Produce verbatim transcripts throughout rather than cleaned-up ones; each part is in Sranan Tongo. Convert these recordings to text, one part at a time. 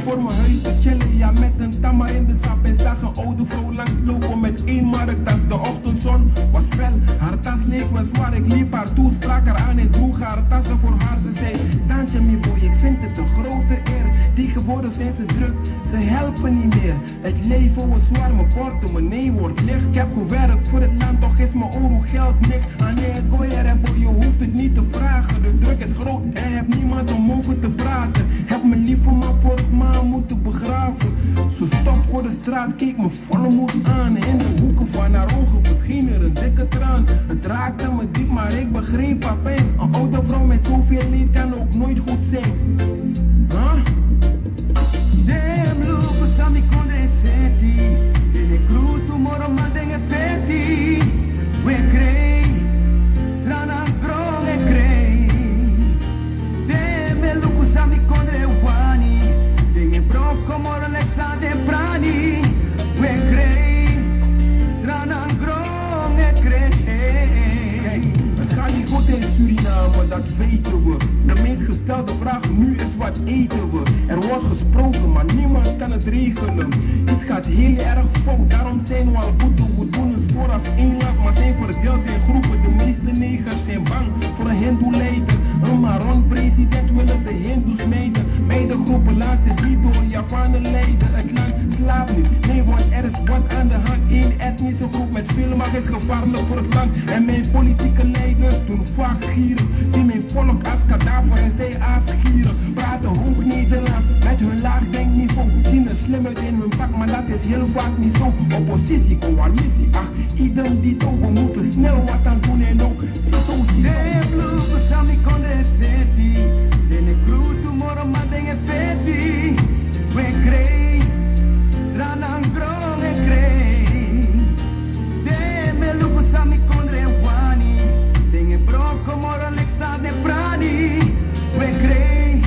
Voor mijn huis te chillen, ja, met een tama in de sap en zag een oude vrouw langslopen met een markttas. De ochtendzon was fel, haar tas leek wel zwaar. Ik liep haar toe, sprak haar aan en droeg haar tassen voor haar. Ze zei: "Tante, mi boy, ik vind het een grote eer. Tegenwoordig zijn ze druk, ze helpen niet meer. Het leven wordt zwaar, mijn portemonnee wordt licht. Ik heb gewerkt voor het land, toch is mijn oro geld niks." Ane goyere boy, je hoeft het niet te vragen. De druk is groot, hij heeft niemand om over te praten. Heb mijn lieve man vorig maand moeten begraven. Ze stond voor de straat, keek me volle moed aan. In de hoeken van haar ogen verscheen er een dikke traan. Het raakte me diep, maar ik begreep haar pijn. Een oude vrouw met zoveel leed kan ook nooit goed zijn. Huh? Dem luku san mi kondre seti. Den e krutu moro ma den e feti. We krei, Sranan gron e krei. Dem e luku san mi kondre wani. Den e broko moro leki san den prani. We krei, Sranan gron e krei. Kijk, het gaat niet goed in Suriname, dat weten we. De meest gestelde vraag nu is: wat eten we? Er wordt gesproken, maar niemand kan het regelen. Iets gaat heel erg fout, daarom zijn we al boete. We doen het voor als één land, maar zijn verdeeld in groepen. De meeste negers zijn bang voor een hindoe-leider. Een Maron-president willen de hindoes mijden. Beide groepen laten zich niet door Javanen leiden. Het land slaapt niet, nee, want er is wat aan de hand. Eén etnische groep met veel macht is gevaarlijk voor het land. En mijn politieke leiders doen vaak gierig. Zien mijn volk als kadaver en zij als gieren. Praten hoog Nederlands met hun laag denkniveau. Zien er slimmer in hun pak, maar dat is heel vaak niet zo. Oppositie, coalitie, ach, idem dito. We moeten snel wat aan doen en ook sito, sito. Dem luku san mi kondre seti. Den e krutu moro ma den e feti. We krei, Sranan gron e krei. Dem e luku san mi kondre wani. Den e broko moro leki san den prani. We krei,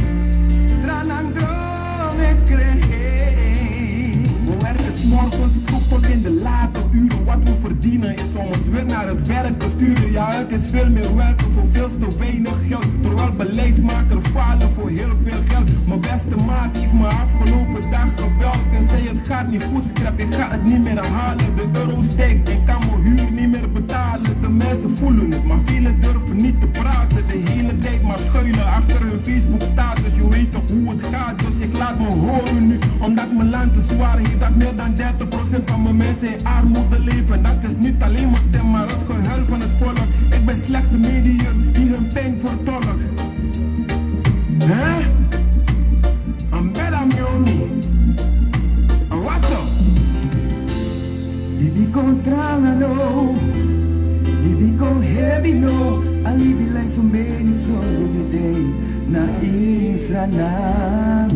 Sranan gron e krei. We werken 's morgens vroeg tot in de late uren. Wat we verdienen is om ons weer naar het werk te sturen. Ja, het is veel meer werken voor veel te weinig geld. Terwijl beleidsmakers falen voor heel veel geld. Mijn beste maat heeft me afgelopen dag gebeld en zei: "Het gaat niet goed, scrap, ik ga het niet meer halen. De euro stijgt, ik kan mijn huur niet meer betalen." De mensen voelen het, maar velen durven niet te praten. De hele tijd maar schuilen achter hun Facebook-status. Je weet toch hoe het gaat, dus ik laat me horen nu. Omdat mijn land te zwaar heeft, dat meer dan dertig procent van mijn mensen in armoede leven. Dat is niet alleen mijn stem, maar het gehuil van het volk. Ik ben slechts een medium die hun pijn vertolkt. Hè? Ambera miomi. Awaso. Libi kon tranga no. Libi kon hebi no. A libi lai so meni so rugi dei na Sranan.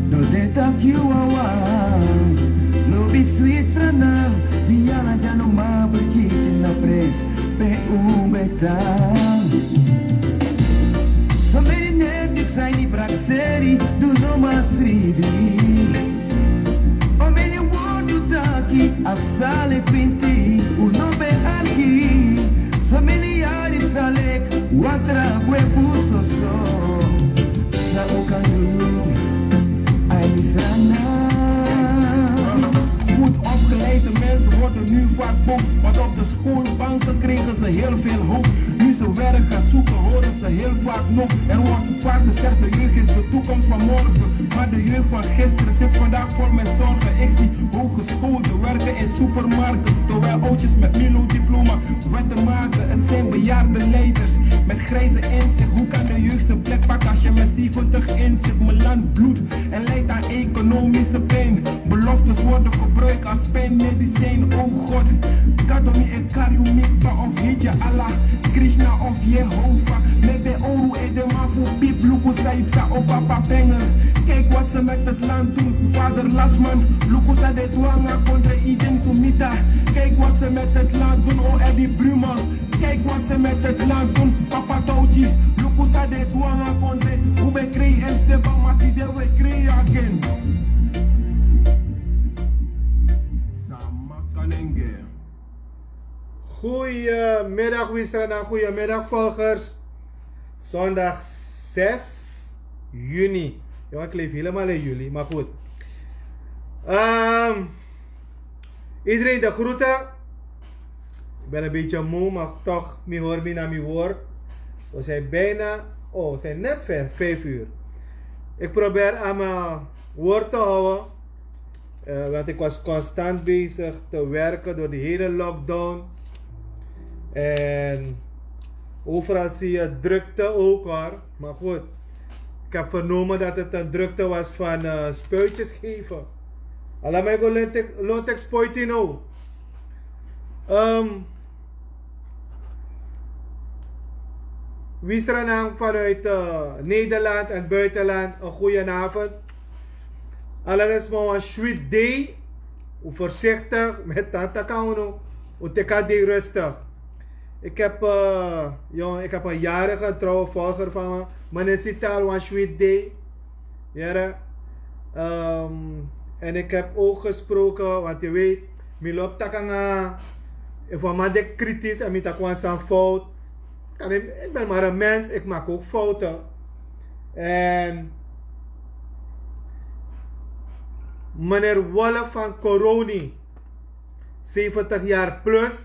No den taki yu wawan. No be sweet Sranan. Wi ala dya no man vergeten na prijs pe un ben tan. So many negatives san ini prakseri, du no man stribi. O many wordu taki, a sale kwinti, un no ben arki. So many yari salek, watra gwe fu soso. San un kan du, ai mi Sranan. Goed opgeleide mensen worden nu vaak boos, want op de schoolbanken kregen ze heel veel hoop. Nu ze werk gaan zoeken, horen ze heel vaak no. Er wordt vaak gezegd: "De jeugd is de toekomst van morgen." Maar de jeugd van gisteren zit vandaag vol met zorgen. Ik zie hooggeschoolde werken in supermarkten, terwijl oudjes met Milo-diploma wetten maken. Het zijn bejaarde leiders met grijze inzicht. Hoe kan de jeugd zijn plek pakken als je met zeventig in zit? Mijn land bloedt en lijdt aan economische pijn. Beloftes worden gebruikt als pijnmedicijn. Oh God, Gado, mi e kari yu, Mikpa of heet je Allah, Krishna of Jehovah. Met de oru e de man fu pip, luku san yu psa, o papa Bengel. Kijk wat ze met het land doen, vader Lasman. Luku san den e du nanga kondre, yu e denki sumita. Kijk wat ze met het land doen, o Eddie Bruma. Kijk wat ze met het land doen, papa Touchy. Luku san den e du nanga kondre. Un ben krei en step, ma tide wi e krei again. Sama kanenge. Goedemiddag, Wi Sranan. Goedemiddag, volgers. Zondag zes juni Ja, ik leef helemaal in juli, maar goed. Ehm, iedereen de groeten. Ik ben een beetje moe, maar toch, mi hoor mi na mi woord. We zijn bijna, oh, we zijn net ver, vijf uur. Ik probeer aan mijn woord te houden. Eh, want ik was constant bezig te werken door die hele lockdown. En overal zie je drukte ook, hoor. Maar goed, ik heb vernomen dat het een drukte was van eh, spuitjes geven. Allemaal go lontek spuitino. Ehm, Wisranang vanuit eh, Nederland en buitenland, een goedenavond. Alanes mo wan sweet day. U voorzichtig met tata kan unu. U teka day rustig. Ik heb, eh, jong, ik heb een jarige trouwe volger van me. Meneer Sital, wan sweet day. Yere. Ehm, en ik heb ook gesproken, want je weet, mi loop takanga. If a man de kritisch en mi tak wan san fout. Kan ik, ik ben maar een mens, ik maak ook fouten. En meneer Wolf van Coroni, zeventig jaar plus.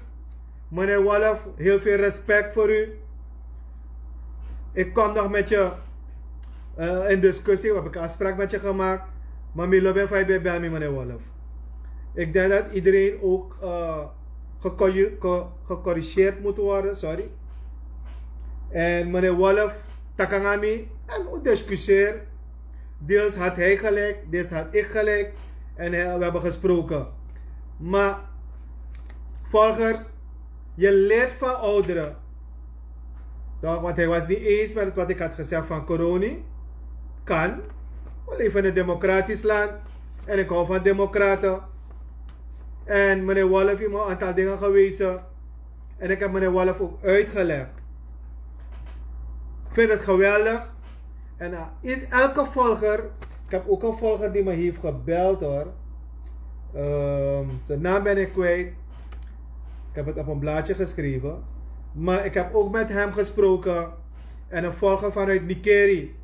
Meneer Wolf, heel veel respect voor u. Ik kom nog met je eh, in discussie, heb ik een afspraak met je gemaakt. Maar mi lobi fa yu ben bel mi, meneer Wolf. Ik denk dat iedereen ook eh, gecorri- ge- gecorrigeerd moet worden, sorry. En meneer Wolf, takangami, en u discussieer. Deels had hij gelijk, deels had ik gelijk. En hij- we hebben gesproken. Maar volgers, je leert van ouderen. Toch? Want hij was niet eens met wat ik had gezegd van Coroni. Kan. We leven in een democratisch land. En ik hou van democraten. En meneer Wolf heeft me een aantal dingen gewezen. En ik heb meneer Wolf ook uitgelegd. Ik vind het geweldig. En eh, in elke volger, ik heb ook een volger die me heeft gebeld, hoor. Ehm, zijn naam ben ik kwijt. Ik heb het op een blaadje geschreven. Maar ik heb ook met hem gesproken. En een volger vanuit Nikeri.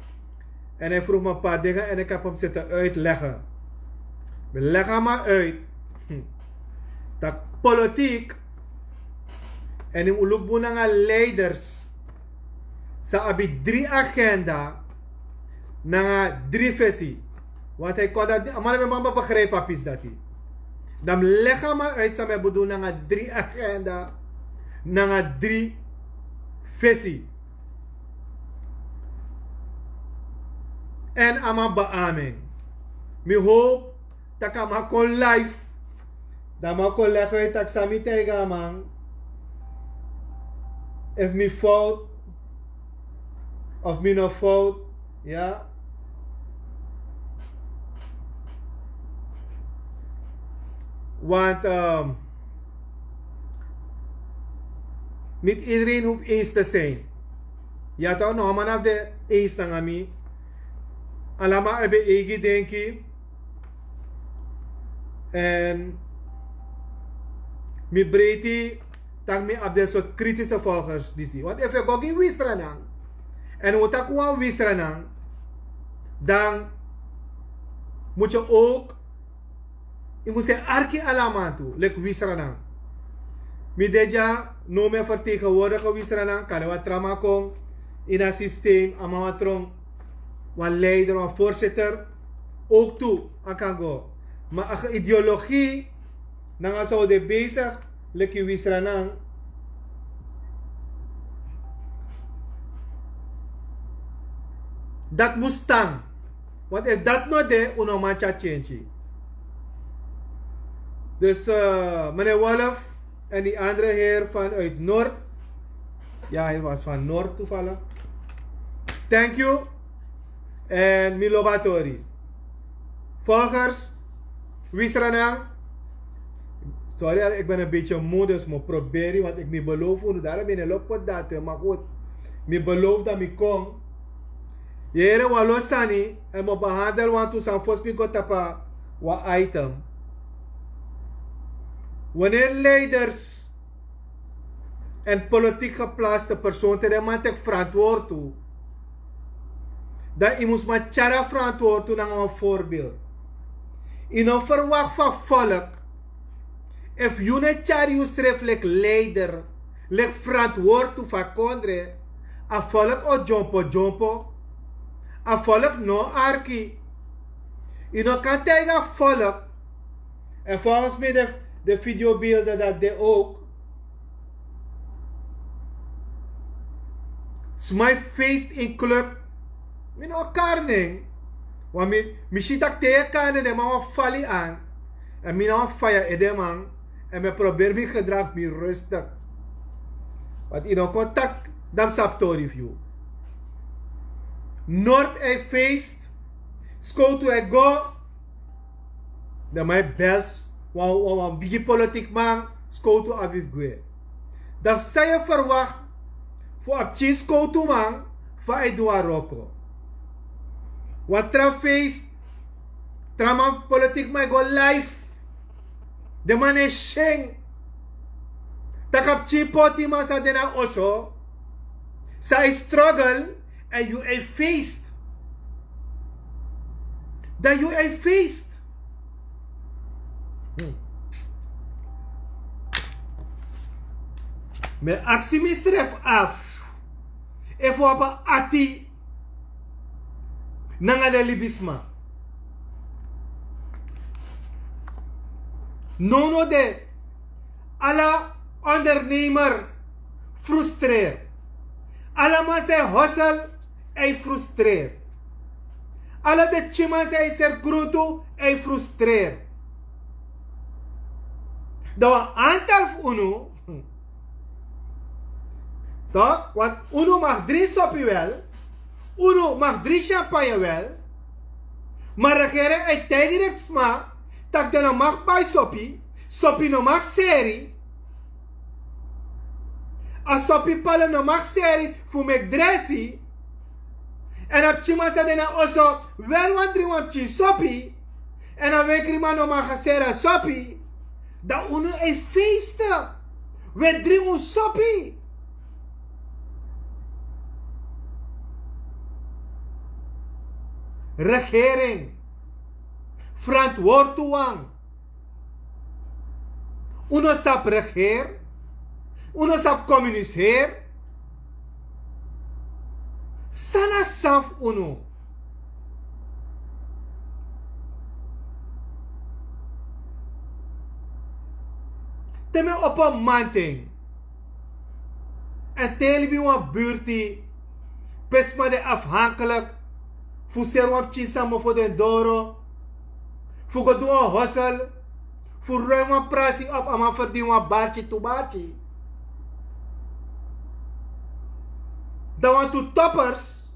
En hij vroeg me een paar dingen en ik heb hem zitten uitleggen. We leggen maar uit. Hm. Dat politiek. En in Ulukbunanga leiders. Sa abi drie agenda. Nanga drie visie. Want hij kon dat niet. Amana ben mama begrijp papis dat hij. Dan leggen maar uit sa ben bedoel nanga drie agenda. Nanga drie visie. En a man beamen. Mi hoop tak' a man kon live. Dan a man kon leggen uit tak' san mi tijgen a man. Efu mi fout of mi no fout. Ja. Want ehm, niet iedereen hoeft eens te zijn. Ja toch, no a man abi de eens nanga mi. Ala man abi en eigi denki. En mi breiti tak' mi abi den sortu kritische volgers disi. Want efu yu go gi Wisranang en un taki wan Wisranang, dan moet je ook, yu mus e arki ala man tu leki Wisranang. Mi de dya, no mi e vertegenwoordige Wisranang, kande wan tra man kon ini a systeem, a man wan tron, wan leider, wan voorzitter. Ook tu a kan go. Maar a ideologie nanga san un de bezig leki Wisranang, dat mus tan. Want efu dat no de, un no man tyari change. Dus eh, meneer Wolf en die andere heer vanuit Noord. Ja, hij was van Noord toevallig. Thank you. En mi lobi a tori. Volgers, Wisranang. Sorry, ik ben een beetje moe, dus mo proberi, want ik mi beloof unu, daarom ben ik lopot datum, maar goed. Mi beloof dat mi kon. Yere wan lo sani, en mo behandel wan tu san fosi mi go tapu wan item. Wanneer leiders en politiek geplaatste persoon te den man teki verantwoord tu. Dan yu mus man tyari a ferantwortu nanga wan voorbeeld. Yu no verwak fu a volk. Efu yu no e tyari yusrefi leki leider, leki ferantwortu fu a kondre, a volk o dyompo dyompo. A volk no arki. Yu no kan taigi a volk. En volgens mi de, de videobeelden dat de ook. Smai feest in club. Mi no karning. Want mi, mi si tak te ye karning de man wan fali aan. En mi na wan faya edeman. En mi probeer mi gedrag mi rustig. Want in een contact dan saptori view. Noord e feest. Skotu e go. Dan man e bels wan, wan, wan bigi politiek man, skotu abi fu gwe. Dan san yu e verwacht fu a pikin skotu man, fa e du a wroko. Wan tra feest, tra man politiek man e go live. Den man e syen. Tak' a pikin poti man sa de na oso, sa e struggle, en yu e feest. Dan yu e feest. Mi e aksi misrefi afu efu wi abi ati nanga den libisma. Nownow de ala ondernemer frustreer. Ala man san e hosel e frustreer. Ala den pikinman san e seri krutu e frustreer. Dan wan antal fu unu, tok, want unu mag dringi sopi wel, unu mag dringi champagne wel. Ma regering e taigi den sma tak' den no mag bai sopi, sopi no mag seri. A sopi palm no mag seri fu meki dresi. En a pikinman san de na oso wel wani dringi wan pikin sopi. En a wenkriman no mag a seri a sopi. Dan unu e feeste. Wi e dringi un sopi. Regering, ferantwortu wan. Un no sabi regeer. Un no sabi komuniseer. San na san fu unu? Te mi opo manten en te libi wan burti pe sma de afhankelijk fu seri wan pikin san mofo den doro, fu go du wan hosel, fu roi wan prasi op, a man ferdini wan barki tu barki. Dan wantu toppers,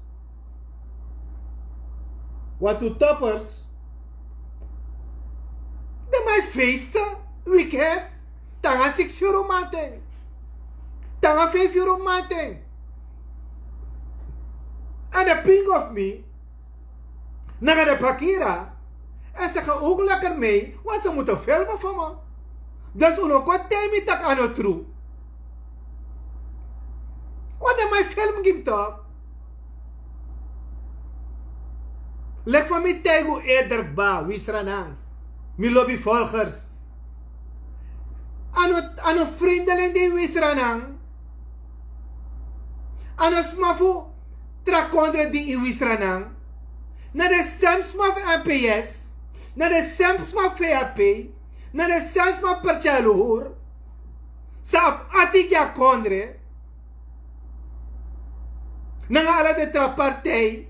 wantu toppers, den man e feeste weekend, te nanga siksi yuru mamanten, te nanga feifi yuru mamanten. En den pingi fu mi nanga den pakira, en ze gaan ook lekker mee, want ze moeten filmen voor me. Dus un no kon taigi mi tak' a no tru. Want den man e film gi mi tok. Leki fa mi taigi un eerder kba, Wisranan, mi lobi volgers. A no, a no vreemdeling de ini Wisranan. A no sma fu tra kondre de ini Wisranan. Na den sem sma fu M P S, na den sem sma fu V H P, na den sem sma fu Partij Luhur, san abi ati gi a kondre, nanga ala den tra partij.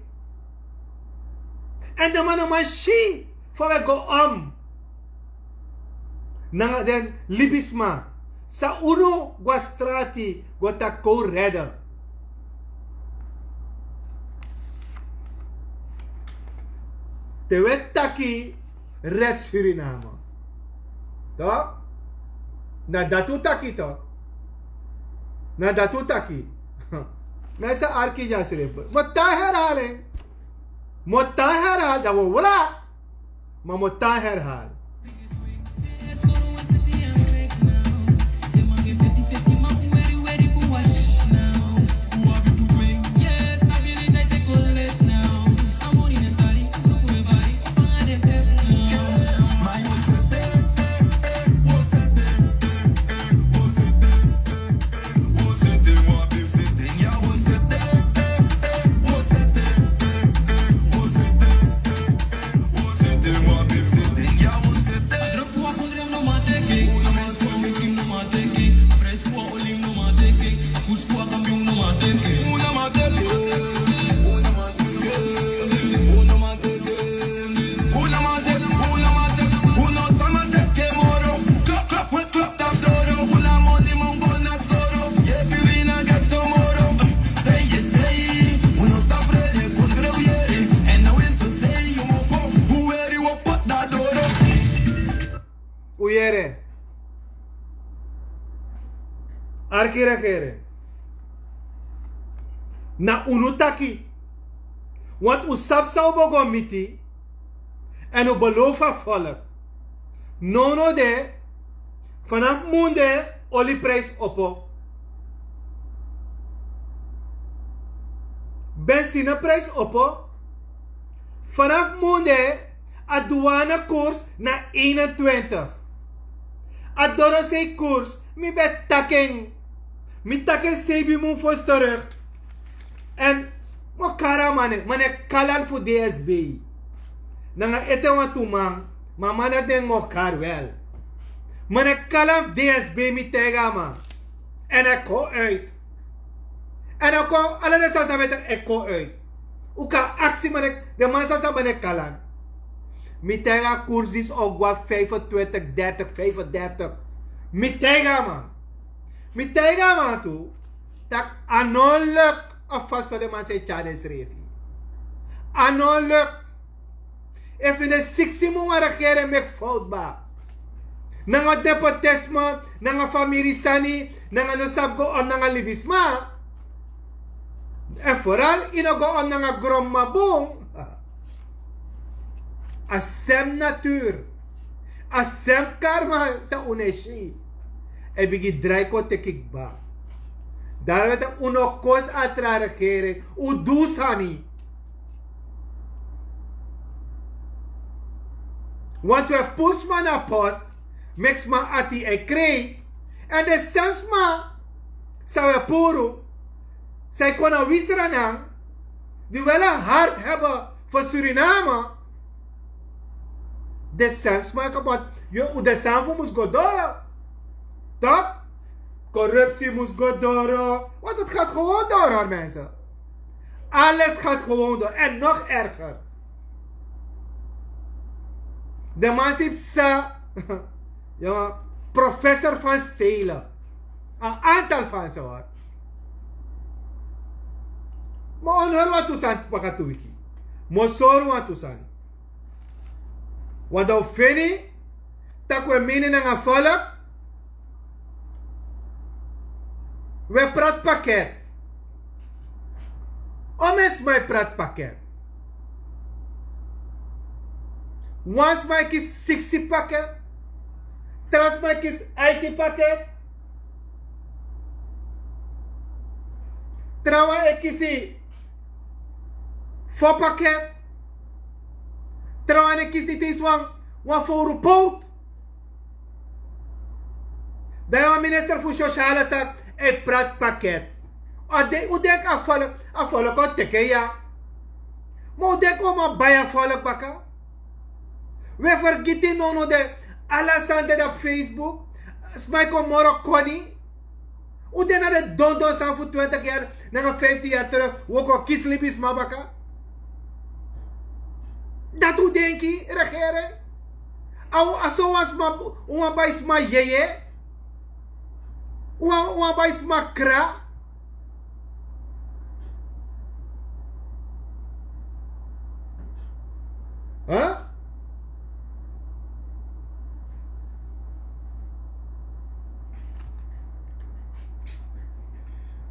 En den man no man si fa wi e go om nanga den libisma. San unu go na strati go taki kon un rede? Te wi e taki red Suriname, tok? Na dati un taki, tok? Na dati un taki. Mi sa arki dya srefi. Mi o tan herhaal en. Mi o tan herhaal, dan wi o wra. Ma mi o tan herhaal. Regering, na unu taki. Want un sabi san un bo go miti. Èn un belofu a volk. Nownow de, vanaf munde, oliprijs opo. Benzineprijs opo. Vanaf munde, a douanekoers na eenentwintig. A dorosei koers, mi ben taki en. Mi taki en seibi mun fosi terug. Èn mi o kari a man, man e kali en fu D S B. Nanga ete wantu man, ma a man dati den mi o kari wel. Man e kali en fu D S B, mi taigi a man. Èn a kon uit. Èn a kon, ala den sani san mi e taki e kon uit. Un kan aksi man e, den man san sabi, man e kali en. Mi taigi a koers disi o go na vijfentwintig, dertig, vijfendertig. Mi taigi a man. Mi taigi a man tu, tak' a no luk a fasi fu den man san e tyari densrefi. A no luk. Efu yu no e siksi mi wan regering meki fout, ba. Nanga nepotisme, nanga famiri sani, nanga no sabi go om nanga libisma. Èn vooral yu no go om nanga gronmama bun. A sem natuur, a sem karma san un no e si, e bigin drai kon teki kba. Daarom e taki un no kosi a tra regering, un du sani. Want un e puru sma na post, meki sma ati e krei. Èn den sem sma san un e puru, san e kon na wi Sranan, di wel een hart hebben voor Suriname. Den sem sma e kapot. Yu, un, den sani fu mus go doro. Toch? Corruptie mus go doro. Want het gaat gewoon door, hoor, mensen. Alles gaat gewoon door. En nog erger. Den man si psa. Ja, professor van Stelen. Een aantal van ze, hoor. Ma onthul wantu sani, pakatuiki. Ma sori wantu sani. Want dan un feni tak' un e mini nanga volk. Un e prati paket. Omeni sma e prati paket. Wan sma e kisi siksi paket. Tra sma e kisi aiti paket. Trawan e kisi fo paket. Trawan e kisi niti wan, wan fowru pout. Dan yu a minister fu sosiale saki e prati paket. A de, un denki a volk, a volk o teki en ya. Ma un denki un man bai a volk baka. Un e fergiti nownow de, ala sani de na Facebook. Sma e kon moro koni. Un de na den dondon sani fu twintig yari nanga fiftin yari terug, un o kon kisi libisma baka. Dati un denki, regering? A, a so wan sma, un wani bai sma yeye? Un wani, un wani bai sma kra? Huh?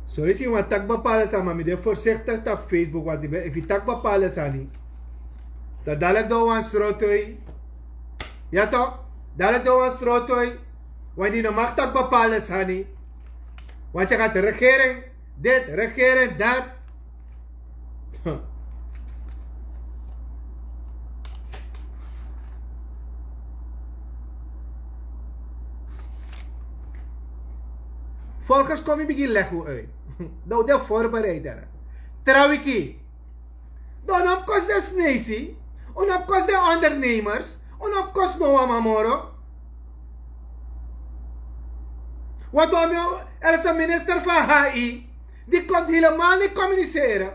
Sorry, si wan taki bepaalde sani, ma mi de voorzichtig tapu Facebook, want efu yu taki bepaalde sani, dan dadelijk door wan strotoi. Ja toch? Dadelijk door wan strotoi. Want yu no mag taki bepaalde sani. Want yu gaat de regering dit, regering dat. Volgers, kon mi bigin leg un uit. Dan un de voorbereider. Trawiki. Dan un no mus kosi den Sneisi. Un no mus kosi den ondernemers. Un no mus kosi no wan man moro. Want wan mi, er is een minister van H I. Die komt helemaal niet communiceren.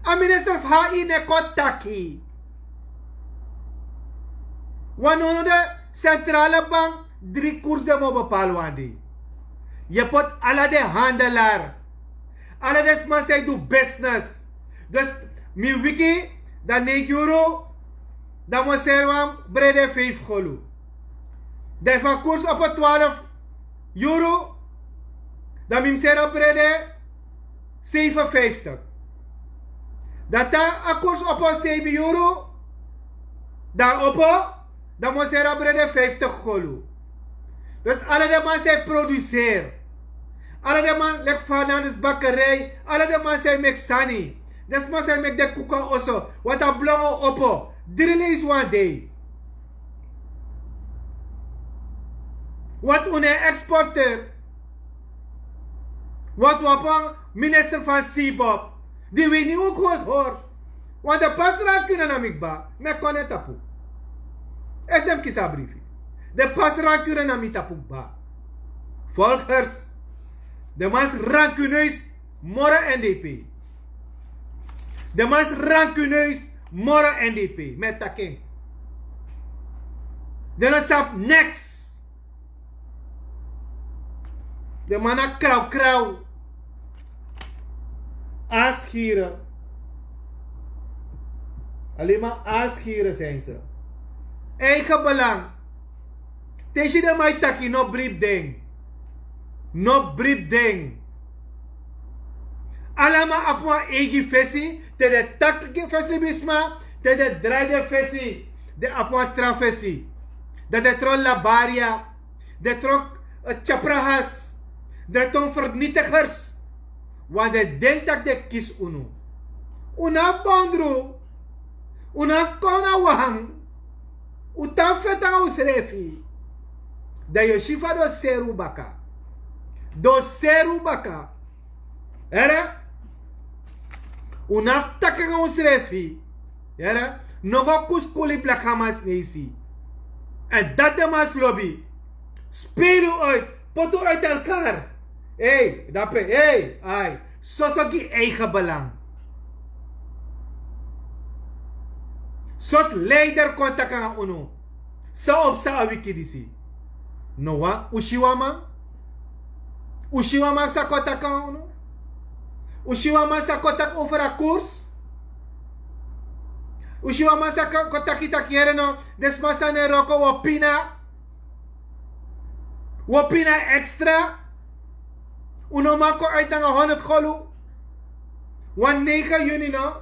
A minister fu H I no e kon taki. Want nownow de centrale bank dri koers den mi o bepaal wan dei. Yu poti ala den handelaar, ala den sma san e du business. Dus mi wiki, dan neigi yuru, dan mi o seri wan brede feifi golu. Dan efu a koers opo twaalf yuru, Dan mi mus seri a brede seifenfijftig. Dan te a kurs opo seibi yuru, dan opo, dan mi o seri a brede fiftig golu. Dus ala den man san e produseri, ala den man leki fernandes bakkerij, ala den man san e meki sani, den sma san e meki den kuku na oso, want a blongo opo dri leisi wan dei. Want unu e exporter. Want wi abi wan minister van sibop di wi ni un kort hori. Want de pasra kina na mi kba, mi e kon na tapu. Ese mi kisi a brifi. De pasra kina na mi tapu kba. Volgers, de man si rankineus moro. N d p. De man si rankineus moro. N d p, mi e taki en. Den no sabi neks. Den man na kraukrau. Aasgieren. Alleen maar aasgieren zijn ze. Eigen belang. Te yu si den man e taki, no bribi den. No bribi den. Alama abi wan eigi fesi. Te den taki fesi libisma, te den drai den fesi, den abi wan tra fesi. Dan den tron labaria, den tron, eh, tyaprahas, den tron vernietigers. Want den denki tak' den kisi unu. Un no abi bondru. Un no abi kon na wan. Un tan feti nanga unsrefi. Dan yu o si fa den o seri un baka. Den o seri un baka. Here. Un no abi taki nanga unsrefi. Here. No go kuskuli blakaman sneisi. Èn dati den man si lobi. Speli un uit. Poti un uit elkar. Ei, dape, ei, ai. Soso gi eigen belang. Sortu leider kon taki nanga unu? San o psa a wiki disi? No wan, un si wan man? Un si wan man sa kon taki nanga unu? Un si wan man sa kon taki over a kurs? Un si wan man sa kon taki, taki yere no, den sma san no e wroko, wi o pina. Wi o pina extra. Un no man kon uit nanga honderd golu. Wan negen juni no.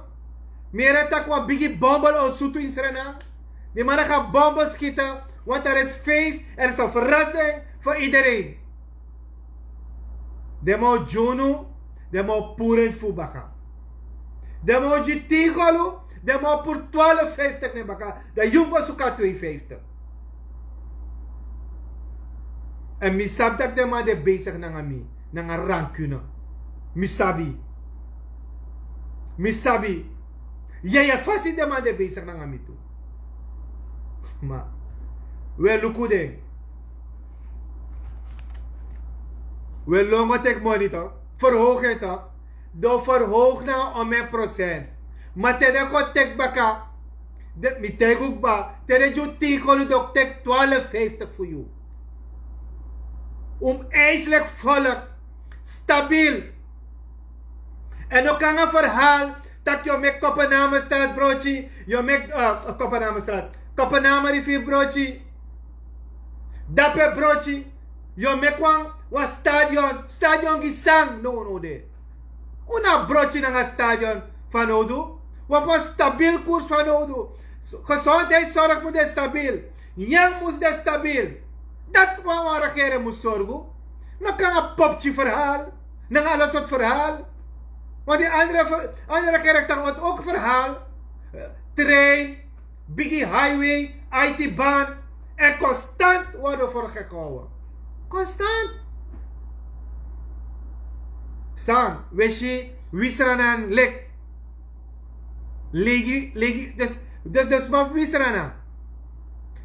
Mi yere tak' wan bigi bombel o sutu in Sranan. Di man na ga bombel skiten. Want er is feest, er is een verrassing voor iedereen. Den man o gi unu, den man o puru en fu baka. Den man o gi tin golu, den man o puru twaalf vijftig na en baka. Dan yu mus go suku a twee vijftig. Èn mi sabi tak' den man de bezig nanga mi, nanga rancune. Mi sabi. Mi sabi. Yeye fasi den man de bezig nanga mi tu. Ma wi e luku den. Wi e lon go teki moni tok, verhoog en tok. Den o verhoog nanga omeni procent. Ma te den kon teki baka, den, mi taigi un kba, te den gi un tin golu, den o teki twaalf vijftig fu yu. Un mus eiselijk volk, stabiel. Èn no kon nanga verhaal tak' yu o meki Kopenhagenstraat broki, yu o meki, eh, Kopenhagenstraat, Kopenhagen rivier broki. Dape broki, yu o meki wan, wan stadion, stadion gi san? No, no de. Un no abi broki nanga stadion fanowdu. Wi abi wan stabiel kurs fanowdu. Gezondheidszorg mus de stabiel. Nyanyan mus de stabiel. Dati wan, wan regering mus sorgu. No kon nanga popki verhaal. Nanga ala sortu verhaal. Want die andere ver-, andere regering dan wordt ook verhaal. Eh, trein, bigi highway, I T baan. En constant worden we voor gek gehouden. Constant. San, wi si, wi Sranan leki. Legi, legi, dus, dus den sma fu wi Sranan.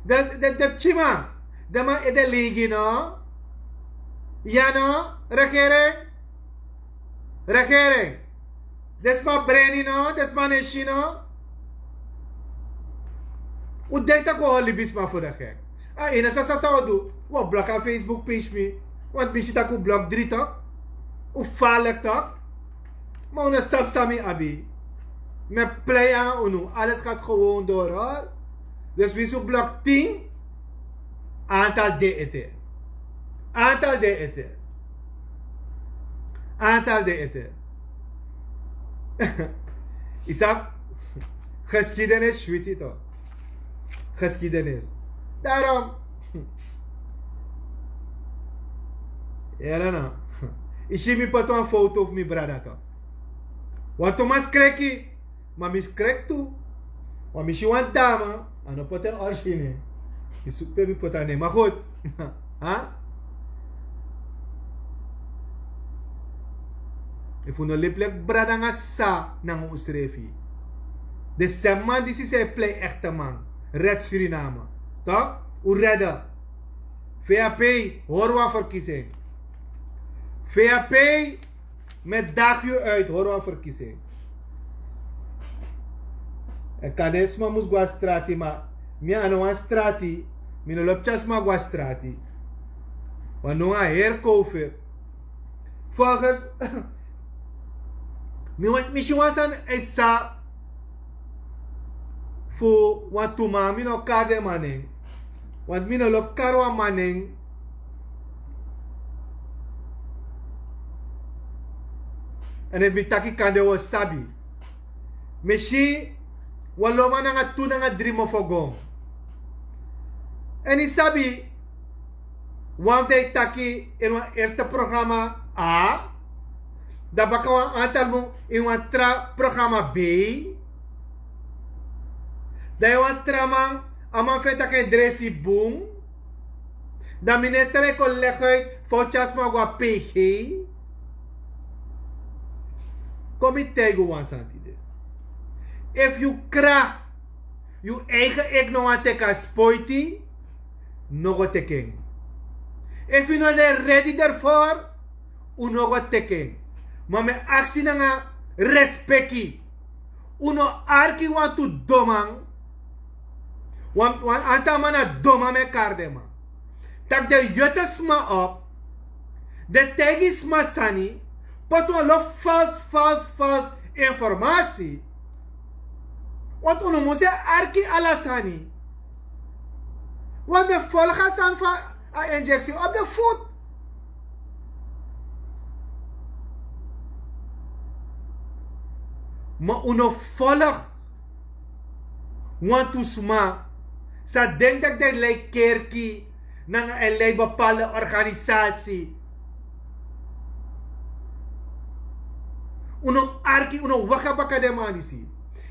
Den, den, den pikinman. Den man ete legi no. Ya no, regering. Regering. Den sma breni no, den sma no e si no. Un denki tak' un o hori libisma fu regering? A ini sasa san un o du, un o blok a Facebook page fu mi. Want mi si tak' un blok dri tok. Un falek tok. Ma un no sabi san mi abi. Mi e plei nanga unu, alles gaat gewoon door hoor. Dus winsi un blok tin, aantal de ete. Aantal de ete. Aantal de ete. Isap, geschiedenis switi to. Geschiedenis. Daarom. Yere no. Isi mi poti wan foto fu mi brada to. Wantu maskreki. Ma mi skrek tu. Wan mi si wan dama, a no poti en orsini. Mi suku pe mi poti a nen ma gud. Efu no liplek brada nanga sa nanga un srefi. De seman disi sei plei ekteman. Red suriname. Tok un redde. Vap, hori wan verkising. Vap, met dagi uit hori wan verkising. En kan den sma mus go a strati ma mi a no wan strati. Mi no lobi tyari sma go a strati. Wan no wan heri kofi. Volgens mi wan mi si wan sani uit sa fu wan tu man mi no kari den man nen. Want mi no lobi kari wan man nen. En efu mi taki kande wi o sabi. Mi si wan loma nanga tu nanga dri mofo gon. En yu sabi wan fu den e taki ini wan erste programa a, dan baka wan antal mun ini wan tra programa b. Dan yu wan tra man a man fu en taki en dresi bun. Dan minister e kon legi uit fa un tyari sma go na pg. Kon mi taigi un wan sani tide. Efu yu kra yu eigen eki no wani teki a spoiti, no go teki en. Efu yu no de redi derfor, un no go teki en. Ma mi e aksi nanga respeki. Un no arki wantu doman. Wan wan antal man na doman mi e kari den man. Tak' den yute sma op. Den taigi sma sani. Poti wan lo fals fals fals informasi. Want un no mus e arki ala sani. Want mi e folgi a sani fu a injeksi op de fut. Ma un no folgi wantu sma san denki dati den lei kerki nanga e lei bepalde organisasi. Un no arki un no waka baka den man disi.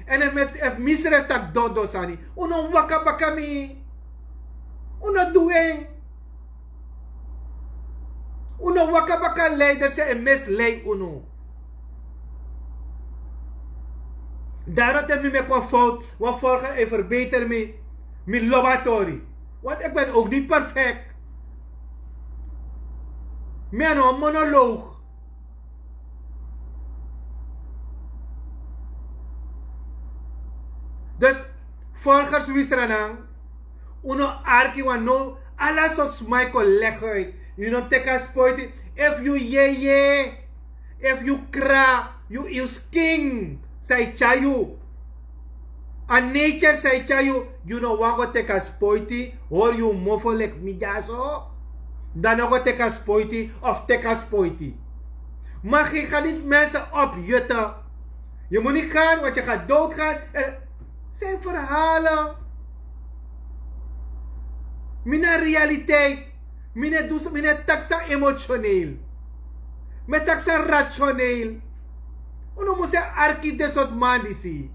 En efu mi srefi taki dodo sani, un no waka baka mi. Un no du en. Un no waka baka leider san e mislei unu. Daro te mi meki wan fout wan volger e verbeter mi. Mi lobi a tori. Want ik ben ook niet perfect. Mi a no wan monoloog. Dus volgers wisranan, un no arki wan no ala so sma e kon legi uit. Yu no mus teki a spoiti. Efu yu yeye, efu yu kra, yu yu skin san e tyari yu. A nature san e tyari yu. Yu no wani go teki a spoiti. Hori yu mofo leki mi dyaso. Dan no go teki a spoiti of teki a spoiti. Ma gi ga niti mense op yute. Yu mus niti gan want yu ga dowtu gan. San e ferhalen? Mi na realiteit. Mi no e du san mi no e taki san emotioneel. Mi e taki san rationeel. Un no mus e arki den sortu man disi.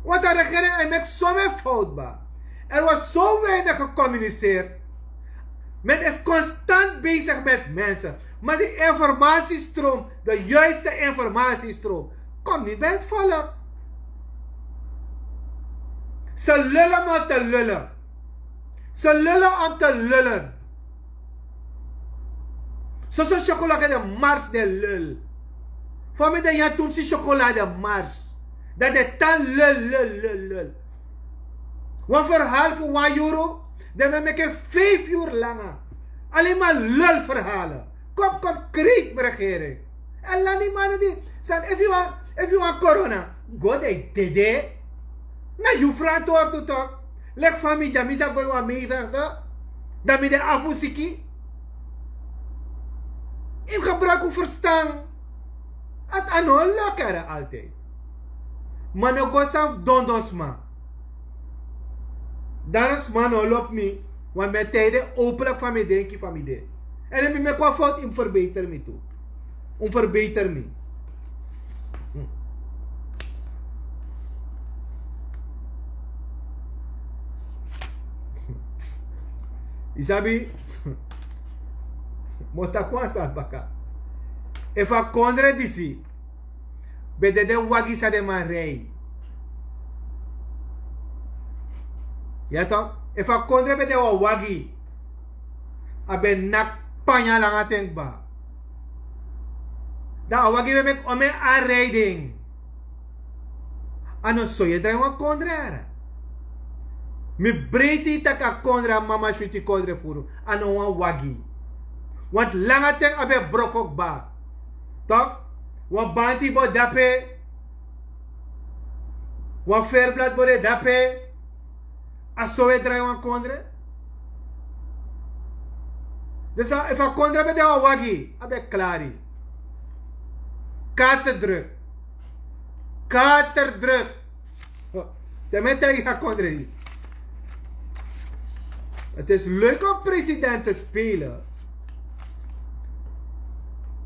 Want a regering e meki some fout ba. Er was zo weinig gecommuniceerd. Men is constant bezig met mensen. Maar die informatiestroom, de juiste informatiestroom, komt niet bij het volk. Ze lullen maar te lullen. Ze lullen om te lullen. Soso chocolade de mars de lul. Fa mi de yan tumsi chocolade mars. Dat de tan lul lul lul lul. Wan verhaal fu wan yuru. Den ben meki en vijf yuru langa. Alleen maar lul verhalen. Kom kom kreet regering. En lani mani di san efu yu wan efu yu wan corona go de dede. Na yu frantwortu tok. Leki fa mi dya mi sa go ini wan meeting dan mi de afu siki. Yu mus gebruiki un ferstan. Ati a no o loki ere altijdi. Ma no go san fu dondon sma. Dan a sma no o lobi mi. Want mi e taigi den openlik fa mi e denki fa mi de. Èn efu mi meki wan fowtu yu mus ferbeter mi tu. Un ferbeter mi. Yu sabi? Mi o taki wan sani baka. Efu a kondre disi ben de den wagi san den man rei. Ya tok, efu a kondre ben de wan wagi, a ben naki panya langa ten kba. Dan a wagi ben meki omeni a rei den. A no so yu e drai wan kondre. Mi breiti yu tak' a kondre, a mama switi kondre furu. A no wan wagi. Want langa ten a ben broko kba. Tok, wan banti bo dape. Wan ferblad bo de dape. A so wi e drai wan kondre. Dus a- efu a kondre ben de wan wagi, a ben klari. Katerdruk. Katerdruk. Te mi e taigi a kondre di. Het is leuk om president te spelen.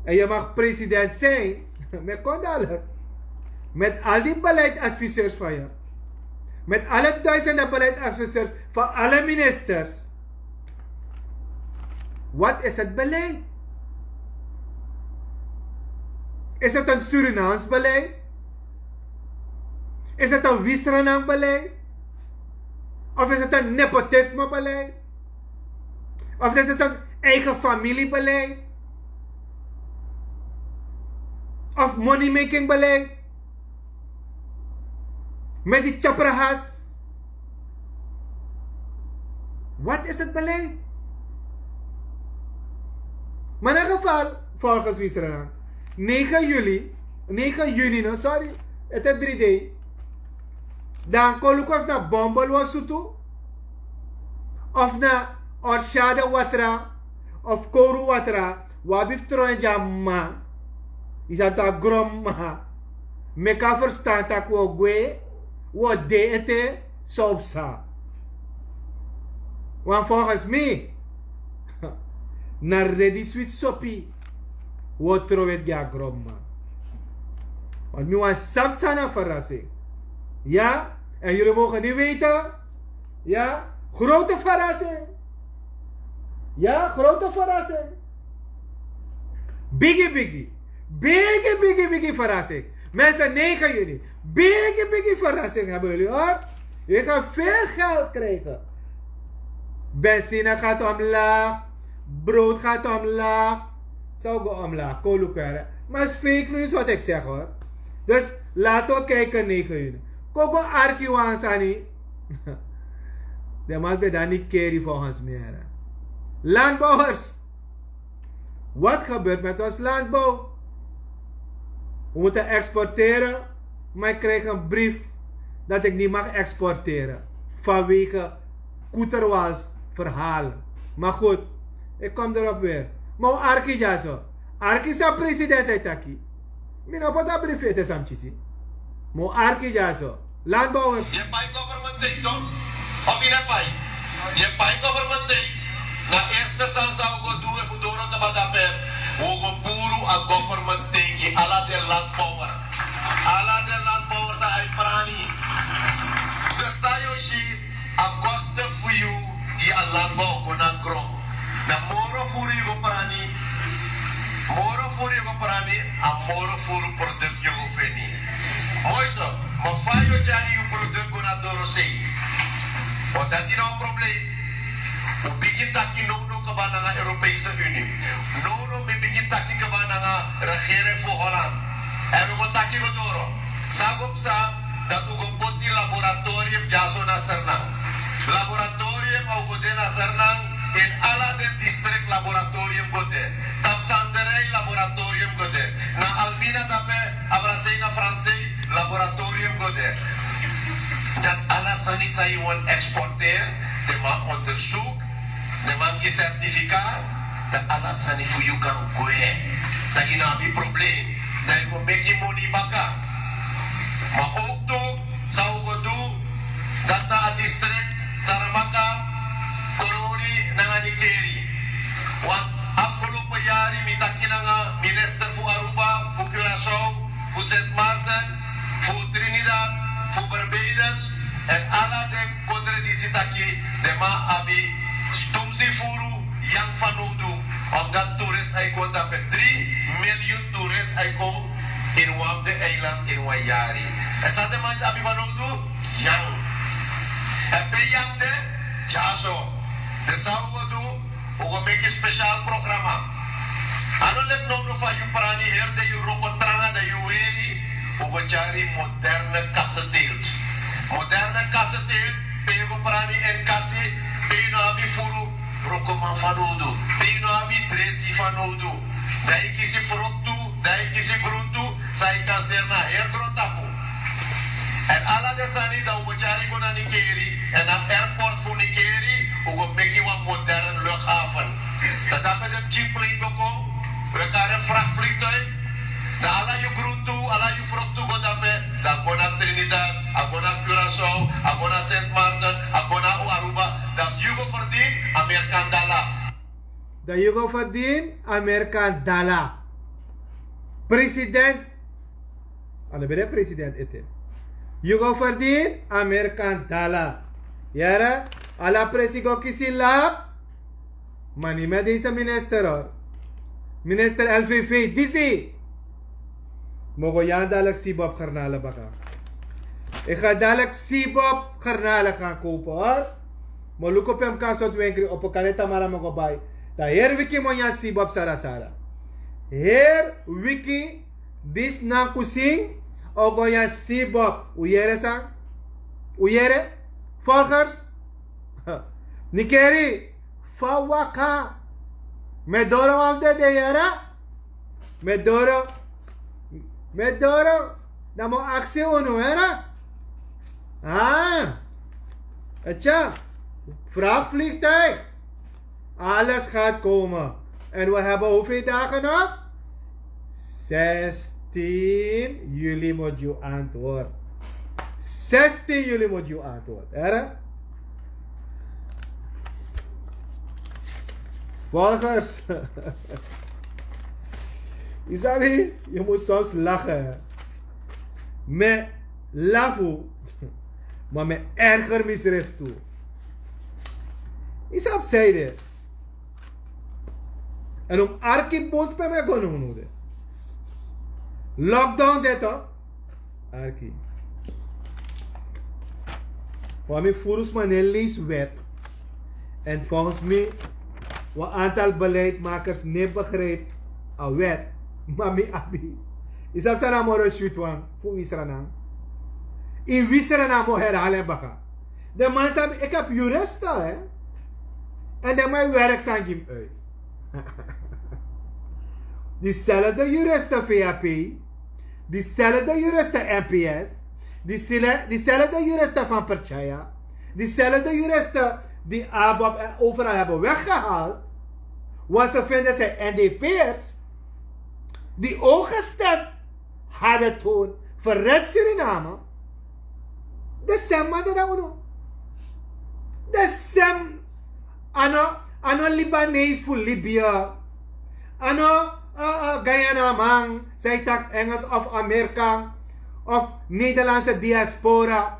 En je mag president zijn. Mi e kon dalik. Met al die beleidsadviseurs van je. Met alle duizenden beleidsadviseurs van alle ministers. Wat is het beleid? Is het een Surinaams beleid? Is het een Wisranang beleid? Of is het een nepotisme beleid? Of is het een eigen familie beleid? Of money making beleid? Met die tjaprahas. Wat is het beleid? Maar in elk geval, volgens Wisranan, negen juli, negen juni, no, sorry, het is drie D. Dan kon luku of na bombel wan sutu, of na orshade watra, of koru watra, wan abi fu tron en gi a mama. Yu sa taki gronmama. Meki a ferstan tak' wi o gwe, wi o de ete, san un psa. Want volgens mi, na redi switi sopi, wi o tron ete gi a gronmama. Want mi wani sabi san na verrassing. Ya, en jullie mogen niet weten. Ya, grote verrassing. Ya, grote verrassing. Bigi, bigi. Bigi, bigi, bigi verrassing. Mensen, negen juni. Bigi, bigi verrassing hebben jullie, hoor. Jullie gaan veel geld krijgen. Benzine gaat omlaag. Brood gaat omlaag. Zou go omlaag. Kolukwere. Maar het is fake news wat ik zeg, hoor. Dus laten we kijken negen juni. Kon go arki wan sani. De man ben dan niet keri volgens mij, hè. Landbouwers. Wat gebeurt met ons landbouw? We moeten exporteren, maar ik krijg een brief dat ik niet mag exporteren vanwege Koeterwals verhaal. Maar goed, ik kom erop weer. Maar we arki dyaso. Arki san president e taki. Mi no poti a brief ete san mi kisi. Mo arki dyaso. Landbouwers. Yu e pai government dei, toch? Of yu no e pai? Yu e pai government dei. Na eerste sani san un go du, efu doro kaba dape, un o go puru a government dei gi ala den landbouwer. Ala den landbouwer san e prani. Dus san yu o si, a kosten fu yu gi a landbouw o go na gron. Dan moro furu yu go prani, moro furu yu go prani, a moro furu product yu go feni. Moi so, ma fa yu o tyari yu product go na dorosei? Want dati na wan probleem. Un bigin taki nownow kaba nanga Europese Unie. Nownow mi bigin taki kaba nanga regering fu Holland. Èn un go taki go doro. San go psa, dati un go poti laboratorium dyaso na Sranan. Laboratorium a o go de na Sranan, in ala den district laboratorium go de. Tapu Sanderei laboratorium go de. Na Almina dape, abra sei na Fransei, laboratorium go de. Dati ala sani san yu wani exporteer, den man onderzoek, den man gi certificaat, dan ala sani fu yu kan gwe. Dan yu no abi problem. Dan yu go meki moni baka. Ma ook tu, san un go du, dati na a district, Taramaka, Koroni, nanga Nickerie. Want afgelopen yari mi taki nanga minister fu Aruba, fu Curaçao, fu Sint Maarten, fu Trinidad, fu Barbados, en ala den kondre disi taki den man abi stumsi furu yang fanowdu, omdat toerist e kon dape drie miljoen toerist e kon in wan fu den eiland in wan yari. En san den man abi fanowdu, yang. En pe yang de, dyaso. Dus san un go du, un go meki special programa. A no leki now no fa yu prani heri de yu wroko tranga dan yu weri, un go tyari moderne kassendeelt. Moderne kassendeelt, pe yu go prani en kasi, pe yu no abi furu, wrokoman fanowdu, pe yu no abi dresi fanowdu. Dan yu kisi fruktu, dan yu kisi gruntu, san yu kan seri na heri grontapu. En ala den sani dan un go tyari go na Nickerie, en na airport fu Nickerie un go meki wan modern luchthaven. Dan dape den pikin plane go kon, we kari en vrachtvliegtuig, dan ala yu gruntu, ala yu fruktu go dape, dan go na Trinidad, a go na Curaçao, a go na Sint Maarten, a go na Aruba, dan yu go verdien Amerikan dala. Dan yu go verdien Amerikan dala. President, a no ben de president ete. Yu go verdien Amerikan dala. Yere, ala presi go kisi lap. Ma niet met deze minister, hoor. Minister L V V, disi. Mi o go yari dadilik Sibop garnalen baka. Ik ga dadelijk Sibop garnalen gaan kopen, hoor. Mi o luku pe mi kan sortu wenkri opo, kande tamara mi o go bai. Dan heri wiki mi o yari Sibop sarasara. Heri wiki, disi nankusin, o go yari Sibop. Un yere san? Un yere? Volgers? Nickerie, fa waka? Mi e doro wan fu den dei, yere? Mi e doro. Mi e doro. Dan mi o aksi unu, yere? Ah. Etya. Vrachtvliegtuig. Alles gaat komen. En we hebben hoeveel dagen nog? Zestien juli moet yu antwoord. Zestien juli moet yu antwoord, hè? Volgers. Yu sabi, yu moet soms lachen. Mi e lafu, ma mi e erger misrefi tu. Yu sabi san ede. En un mus arki bun pe mi e go now now de. Lockdown de toch? Arki. Wan mi furu sma no e leisi wet. En volgens mi, wan aantal beleidsmakers no e begrijp a wet. Ma mi abi. Yu sabi san na a moro switi wan fu wi Sranan? Yu wi Sranan, mi o herhaal en baka. Den man sabi, ik heb juristen, hè. En den man e werk sani gi mi uit. Diezelfde juristen V A P, diezelfde juristen N P S, die sele-, diezelfde juristen van Percaya, diezelfde juristen die ABOP en overal hebben weggehaald, want ze vinden zij N D P'ers, die ook gestemd hadden toen voor Red Suriname. Den sem man dati na unu. Den sem, a no, a no Libanees fu Libië. A no, eh, eh, Guyana man san e taki Engels of Amerika of Nederlandse diaspora.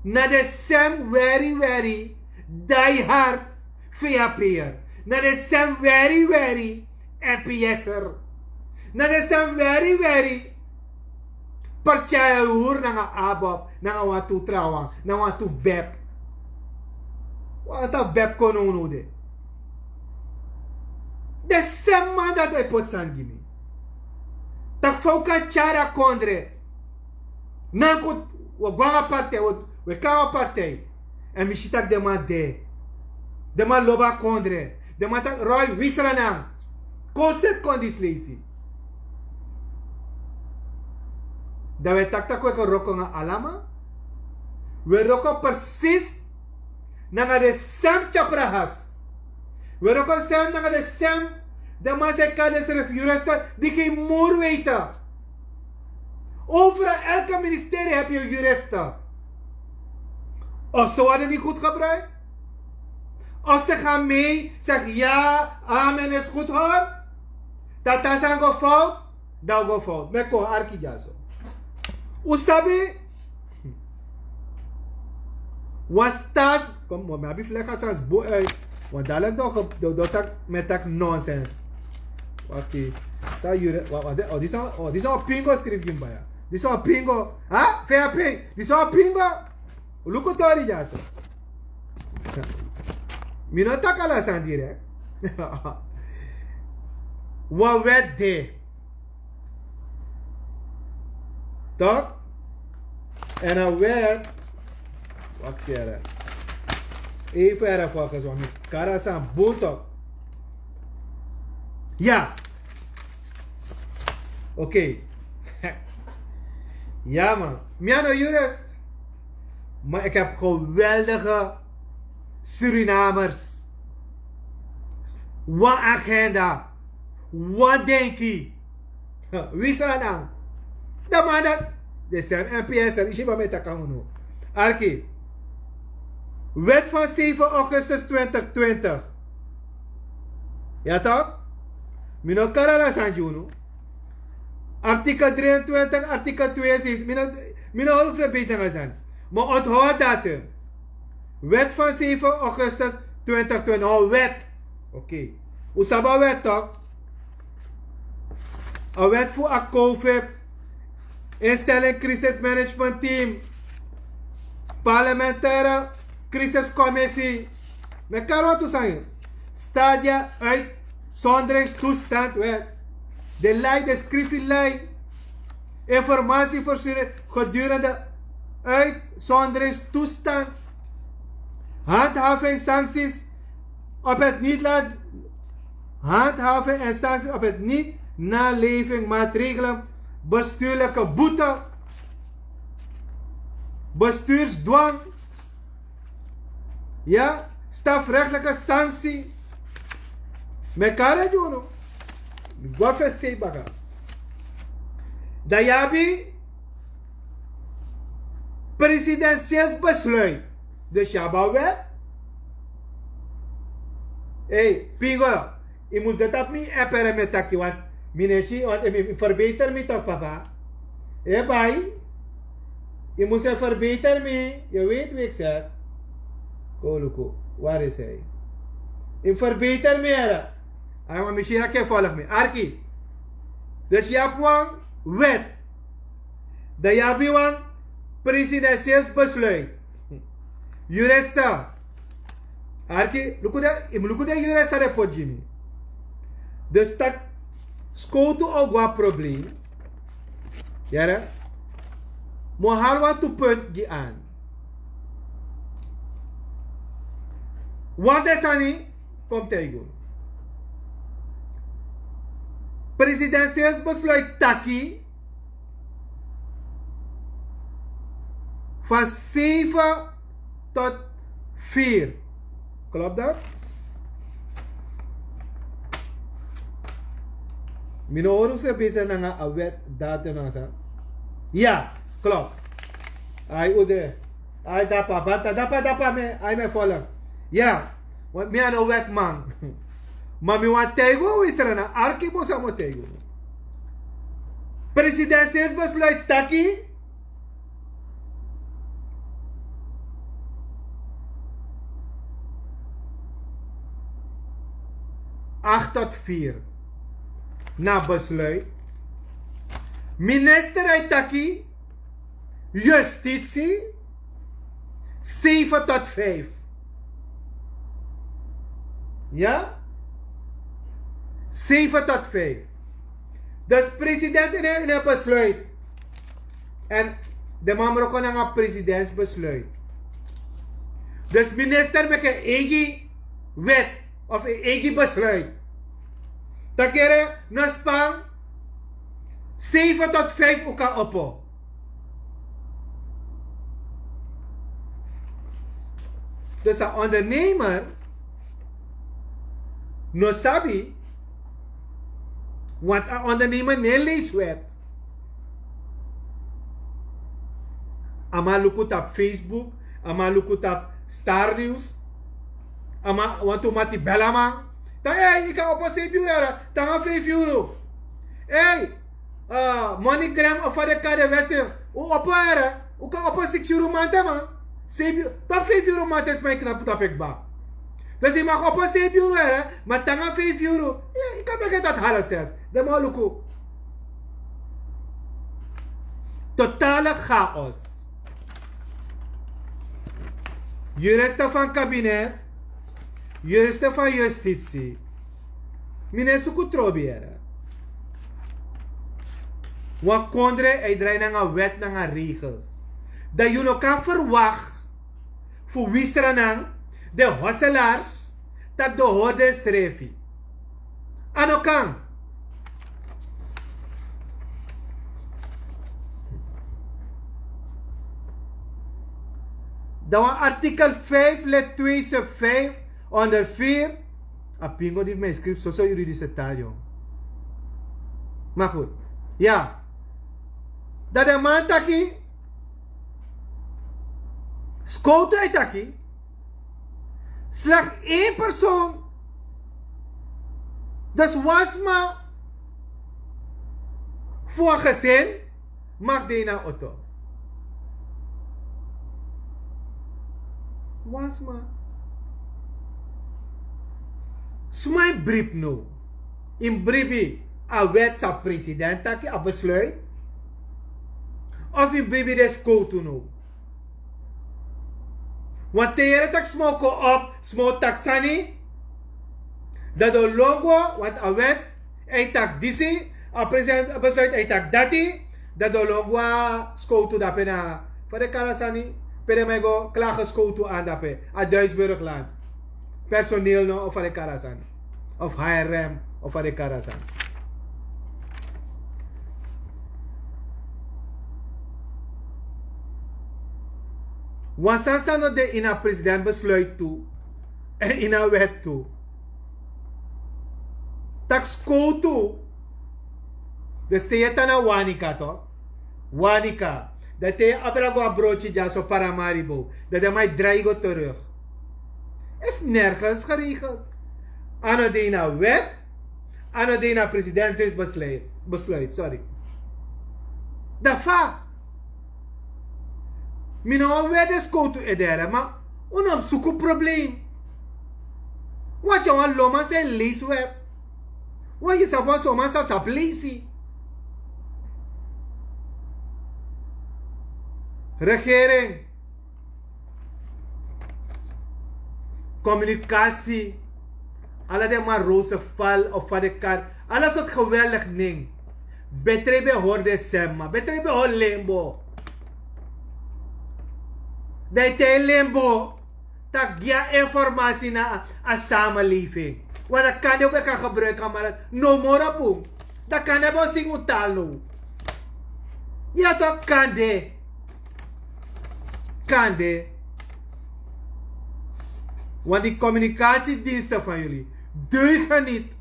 Na den sem very, very die hard V A P'er. Na den sem very, very N P S'er. Na den sem very, very Percaya yu, nanga ABOP, nanga wantu trawan, nanga wantu bep. Wantu bep kon now now de. Den sem man dati e poti sani gi mi. Taki fa un kan tyari a kondre. Nanku, wi o go nanga partij, wi o, wi o kon nanga partij. En mi si taki den man de. Den man lobi a kondre. Den man taki, Roy, wi Sranan, kon seti kon disi leisi. Dan wi e taki taki wi e kon wroko nanga ala man. Wi e wroko precies nanga den sem tyaprahas. Wi e wroko sem nanga den sem De man zei kan de srif juristen die geen moer weten. Overal, elke ministerie heb je juristen. Of ze worden niet goed gebruikt, of ze gaan mee, zeg ja, amen, is goed hoor. Dat als aan go fout, dan go fout met kon arki jaso. Usabi was tas kom maar maar biflega sans boe uit. Want dadelijk nog op de dotak met tak nonsens. Wacht die. Sa jure, wacht, wacht, oh, die zou, oh, die zou pingo schrijven bij. Die zou pingo. Ha? V P. Die zou pingo. Luku tori jaso. Mi no taki ala sani direct. Wan wet de. Toch? En a wet. Wacht hier. Even erg volgens wat mi kara san boeto. Ja. Oké. Ja man. Mi ano jurist. Maar ik heb geweldige Surinamers. Wan agenda. Wan denki. Wisra dan. Dan man dat. De sem N P S en isi ba meta kan unu. Arki. Wet van zeven augustus twintig twintig. Ja toch? Mi no kara ala sani gi unu. Artikel drieëntwintig, artikel tweeënzeventig. Mi no, mi no hori fu de beter nanga sani. Maar onthoud datum. Wet van zeven augustus twintig twintig. Hori wet. Oké. Un sabi a wet toch? A wet fu a covid. Instelling crisis management team. Parlementaire crisiscommissie. Mi e kari wan tu sani. Stadia uitzonderingstoestandwet. De lei, de skrifi lei. Informatievoorziening gedurende uitzonderingstoestand. Handhaving sancties op het niet laat handhaving en sancties op het niet naleving maatregelen, bestuurlijke boete, bestuursdwang, ja, strafrechtelijke sanctie. Mi e kari gi unu. Go fesi baka. Dan yu abi presidentieel besluit. Dus yu abi a wet. Hey, pingo. Yu mus de tapu mi app, mi e taki want mi no e si want mi verbeter mi toch papa. Hey bai. Yu mus e verbeter mi. Yu weet wie ik zeg. Go luku. Waar is hij? Yu verbeter mi here. Ai wan mi si yu e volg mi. Arki. Dus yu abi wan wet. Dan yu abi wan presidentieel besluit. Jurista. Arki, luku de, yu mus luku de jurista de poti gi mi. Dus taki skowtu o go na probleem. Yere. Mi o hali wantu punt gi an. Wan den sani kon mi taigi unu. Presidentieel besluit taki van zeven tot vier. Klopt dat? Mi no hori un se bezig nanga a wet datum nanga san. Ya, klopt. Ai un de. Ai dapa banta dapa dapa mi, ai mi e follow. Ya. Want mi a no wetman. Ma mi wani taigi un, wi srana arki bosa mi o taigi un. Presidentieel besluit taki acht tot vier. Na besluit. Minister e taki justitie zeven tot vijf. Ya. Zeven tot vijf. Dus president in en besluit. En de man broko nanga presidents besluit. Dus minister meki en eigi wet of en eigi besluit. Taki here, no span. Zeven tot vijf un kan opo. Dus a ondernemer no sabi Want a ondernemer no e leisi wet. A man luku tapu Facebook, a man luku tapu Star News. A man, wantu mati bel a man. Dan ei, yu kan opo seibi yuru, tanga feifi yuru. Ei, MoneyGram of fa den kari den wèsten, un opo here. Un kan opo siksi yuru manten, man. Seibi, tapu feifi yuru manten sma e knapu tapu e kba. Dus yu mag opo seibi yuru here, ma tanga feifi yuru, yu kan begi dati half zes. Dan mi o luku. Totale chaos. Juristen van kabinet, juristen van justitie. Mi no e suku trobi here. Wan kondre e drai nanga wet, nanga regels. Dan yu no kan verwacht fu wi sranan, den hoselaars, tak' den hori densrefi. A no kan. Dan wan artikel vijf, lid twee, sub vijf, onder vier. A pingo di fu mi e skrifi soso juridische taal, yong. Maar goed. Ya. Dan den man taki, skowtu e taki, slechts één persoon. Dus wan sma fu wan gezin mag de ini a oto. Wan sma. Sma e bribi now. Yu mus bribi a wet san president taki, a besluit. Of yu mus bribi den skowtu now. Want te yu yere tak' sma o kon op, sma o taki sani, dan den o lon go, want a wet e taki disi, a president, a besluit e taki dati, dan den o lon go na skowtu dape, na fa den kari a sani, pe den man e go klage skowtu an dape, a Duitsburgland. Personeel no, of fa den kari a sani. Of H R M, of fa den kari a sani. Wan sani san no de ini a president besluit tu, èn ini a wet tu. Tak' skowtu, dus te yu e tan na Wanica, toch? Wanica. Dan te yu abra go a broti dyaso Paramaribo, dan den man e drai yu go terug. Is nergens geregeld. A no de ini a wet, a no de ini a president fu besluit, besluit, sorry. Dan fa? Mi no wani weri den skowtu ede here, ma un no mus suku probleem. Wan tyari wan lonman san e leisi wet. Wan yu sabi wan son man san sabi leisi. Regering. Communicatie. Ala den man Roosevelt of fa den kari. Ala sortu geweldig nen. Betre ben hori den sma. Betre ben hori Limbo. Dan yu taigi Limbo tak' gi a informasi na a samenleving. Want dan kande un ben kan gebruiki a man dati. No moro bun. Dan kande ben o singi un taal now. Ya toch, kande. Kande. Want die communicatiediensten van jullie deugen niet.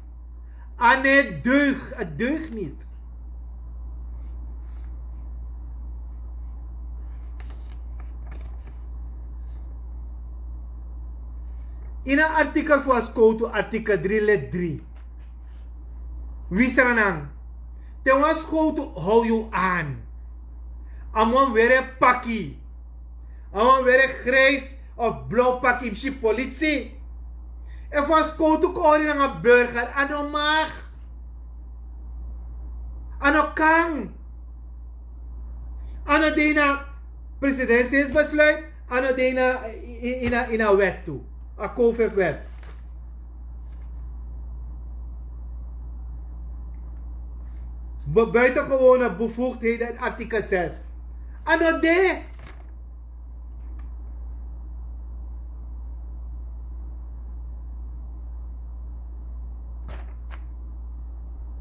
A no e deug, a deug niet. Ini a artikel fu a skowtu, artikel dri, lid dri. Wi sranan, te wan skowtu how yu an, a mus weri paki. A mus weri grijs of blauw paki, yu mus si politie. Efu wan skowtu kon hori nanga burger, a no mag. A no kan. A no de ini a presidentiële besluit, a no de ini a, ini a, ini a wet tu. A COVID-wet. Be-, buitengewone bevoegdheden, artikel zes. A no de.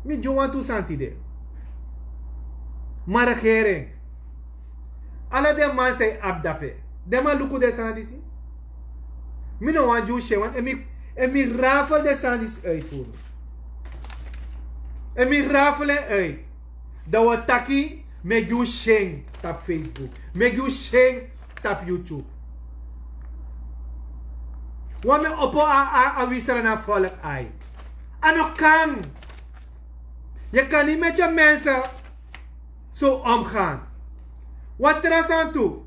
Mi gi un wantu sani tide. Ma regering, ala den man san yu abi dape, den man luku den sani disi. Mi no wani gi un syen, want efu mi, efu mi rafel den sani disi uit fu unu. En mi rafel en uit. Dan wi o taki, mi e gi un syen tapu Facebook, mi e gi un syen tapu YouTube. Wan mi e opo a a a wisra na folk ai. A no kan. Yu kan niti meti yu mense so omgan. Wan tra sani tu.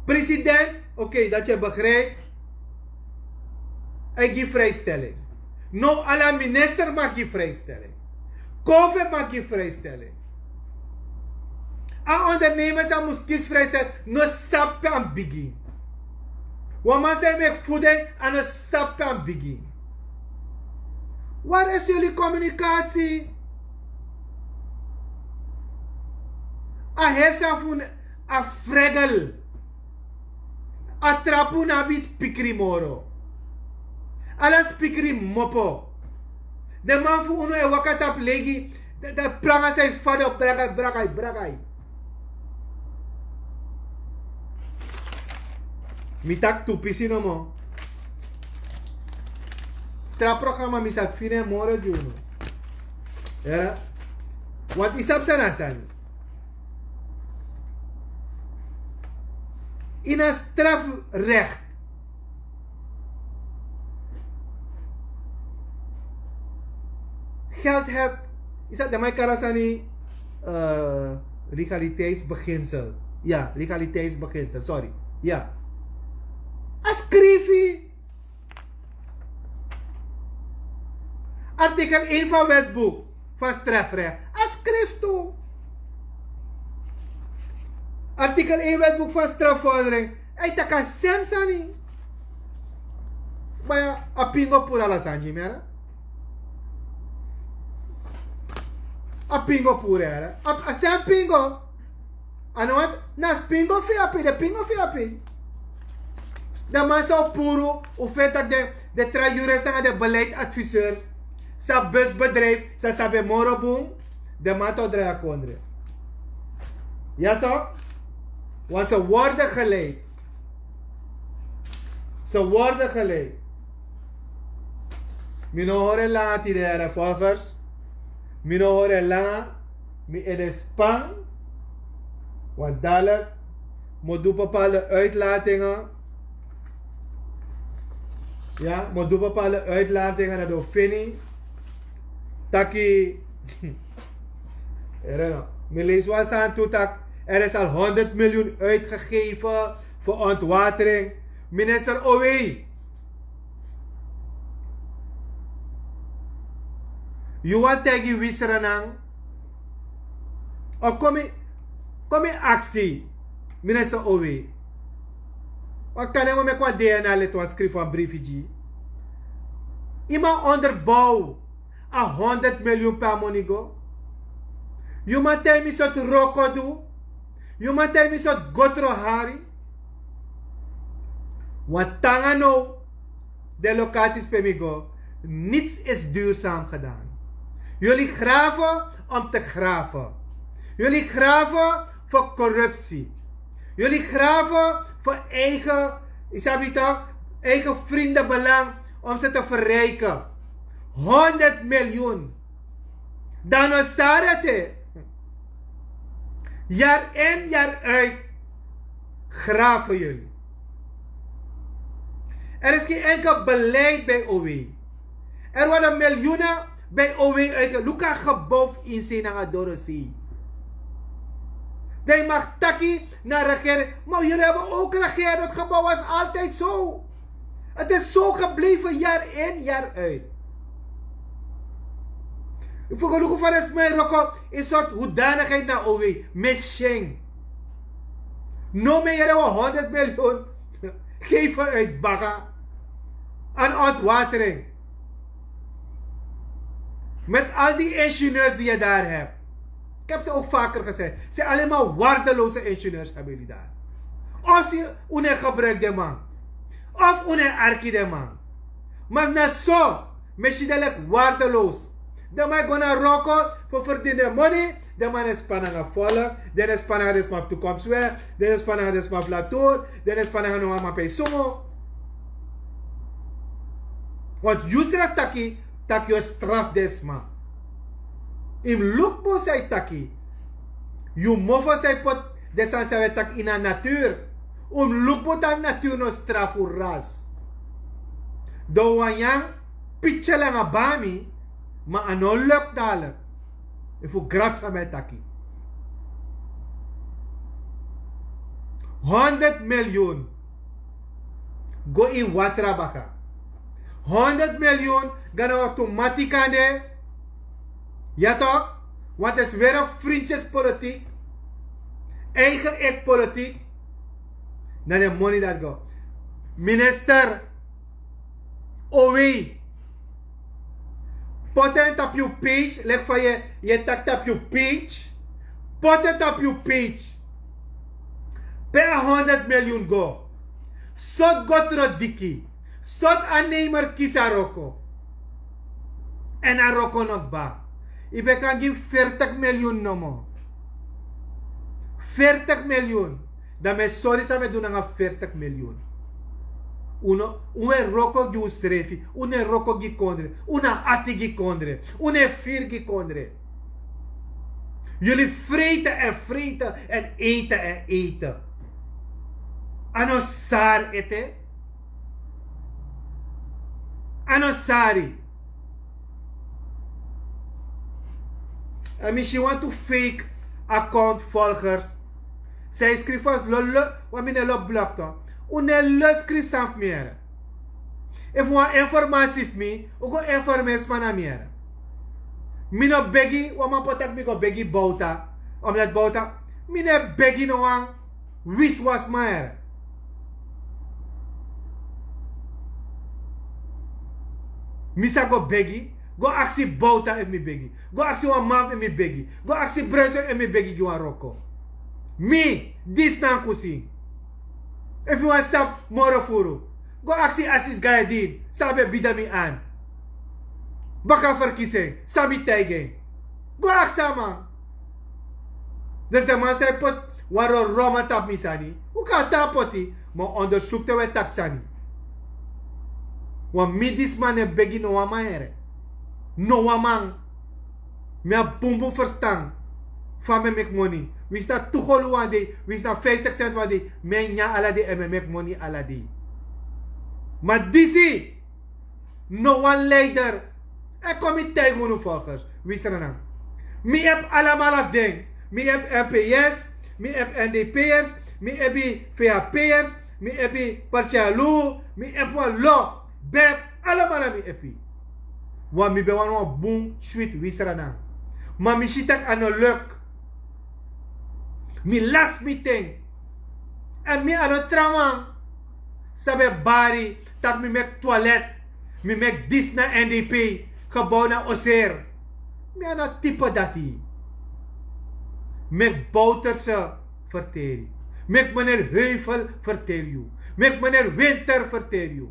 President, oké, dati yu e begrijpi. Hij gi vrijstelling. No, ala minister mag gi vrijstelling. Covid mag gi vrijstelling. A ondernemers a mus kisi vrijstelling. No sabi pe a mus bigin. Wan man san e meki voeding, a no sabi pe a mus bigin. Waar is jullie communicatie? A hersa fu unu a fregel. A trapu na abi spikri moro. Ala spikri mopo. Den man fu unu e waka tapu legi. Den pranga san e fadon bragai bragai bragai. Mi taki tu pisi nomo. Tra programa mi sa fini en moro gi unu. Wantu yu sabi san na a sani. Ini a strafrecht. Geld het, yu sabi den man e kari a sani legaliteitsbeginsel. Ya, legaliteitsbeginsel, sorry. Ya. A skrifi. Artikel één van wetboek van strafrecht. A skrifi tu. Artikel één wetboek van strafvordering. Hij taki a sem sani. Maar a pingo puru ala sani gi mi. A pingo puru. A sem pingo. A no wani na spingo fu yu api, den pingo fu yu api. Den man san o puru, un feni tak' den tra jurist nanga den beleidsadviseurs san bus bedrijf san sabi en moro bun. Den man tan o drai a kondre. Ya tok'. Wan se worde geleid. Se worde geleid. Mi no hori en langa tide heri volgers. Mi no hori en langa. Mi ede span. Want dadelijk mi o du bepaalde uitlatingen. Ya, mi o du bepaalde uitlatingen dat o fini taki. Heri no, mi leisi wan sani tu tak' er is al honderd miljoen uitgegeven voor ontwatering. Minister Owei, yu wani taigi wi Sranan? Of kon mi, kon mi aksi minister Owei. Wan kan nen wan meki wan DNA leti wan skrifi wan brifi gi yu. Yu man onderbow a honderd miljoen pe a moni go. Yu man taigi mi sortu wroko du. Yu man taigi mi sortu go tron hari. Wan tanga now. Den locaties pe mi go, niets is duurzaam gedaan. Jullie graven om te graven. Jullie graven voor corruptie. Jullie graven voor eigen, yu sabi tok', eigen vriendenbelang, om ze te verrijken. Honderd miljoen. Dan no sari ete. Jaar in, jaar uit graven jullie. Er is geen enkel beleid bij O W. Er worden miljoenen bij O W uitgegeven. Luka gebouw in Senanga Dorosee. Dan yu mag taki na regering, maar jullie hebben ook regering, dat gebouw was altijd zo. Het is zo gebleven, jaar in, jaar uit. Yu fu go luku fa den sma e wroko, in soort hoedanigheid na O W, machine. No, mi yere wan honderd miljoen geven uit baka aan ontwatering. Met al die ingenieurs die je daar hebt. Ik heb ze ook vaker gezegd. Ze zijn alleen maar waardeloze ingenieurs hebben jullie daar. Of ze, unu e gebruik den man. Of unu e arki den man. Maar na so, mi e si den leki waardeloos. Den man e go na wroko fu ferdini den moni. Den man e span nanga volk. Den e span nanga den sma fu toekomst we. Den e span nanga den sma fu latour. Den e span nanga no wan man pe e sungu. Want yu srefi taki, tak' yu o strafu den sma. Yu mus luku bun san yu taki. Yu mofo san yu poti den sani san wi e taki ini a naturu. Un mus luku bun tak' a naturu no strafu ras. Dan un wani nyan pityel nanga bami, ma a no luk dadilik. Efu un grabu san mi e taki. Honderd miliyun go ini watra baka. Honderd miliyun go na wan tumati kande. Ya tok, want a swere frintjes politik, eigen ek politik. Na den moni dati go. Minister, owei, poti en tapu yu page, leki fa yu e taki tapu yu page. Poti en tapu yu page. Pe a honderd miliyun go? Sortu go trodiki? Sortu a neimer kisi a wroko? Èn a wroko no kba. Yu ben kan gi mi fertig miliyun nomo. Fertig miliyun. Dan mi e sori san mi e du nanga fertig miliyun. Un no, un e wroko gi unsrefi. Un no e wroko gi kondre. Un no abi ati gi kondre. Un no e firi gi kondre. Yuli frete èn frete èn ete èn ete. A no sari ete. A no sari. Èn mi si wantu fake account volgers. San e skrifi fasi lolo, wan mi no e lobi blok tok. Un no e lobi skrifi sani fu mi yere. Efu wan informasi fu mi, un go informeri sma na mi yere. Mi no begi wan man poti tak' mi go begi bowta. Omdati bowta, mi no e begi no wan wiswasma yere. Mi sa go begi. Go aksi bowta efu mi begi. Go aksi wan man efu mi begi. Go aksi bruiser efu mi begi gi wan wroko. Mi, disi na a kusin. Efu yu wani sabi moro furu, go aksi Asis Gayadin san a ben bida mi an baka ferkisi en, san mi taigi en. Go aksi a man. Dus den man san e poti wan roroma tapu mi sani, un kan tan poti, ma ondersuku te un e taki sani. Wan mi disi man no e begi no wan man yere. No wan man. Mi abi bunbun ferstan. Fa mi e meki moni? Winsi na tu golu wan dei, winsi na fiftig senti wan dei, mi e nyan ala dei èn mi e meki moni ala dei. Ma disi, no wan leider e kon mi taigi unu volgers. Winsi na nan, mi ebi alamala fu den. Mi ebi M P S, mi ebi N D P'ers, mi ebi V H P'ers, mi ebi Partialu, mi ebi wan lo, bek, alamala mi ebi. Wan mi ben wani wan bun switi wisra nan. Ma mi si tak' a no luk. Mi lasi mi ten. Èn mi a no trawan san ben bari tak' mi meki twalet, mi meki disi na N D P, gebow na Oser. Mi a no tipe dati. Meki Bouterse ferteri. Meki meneer Heuvel ferteri yu. Meki meneer Winter ferteri yu.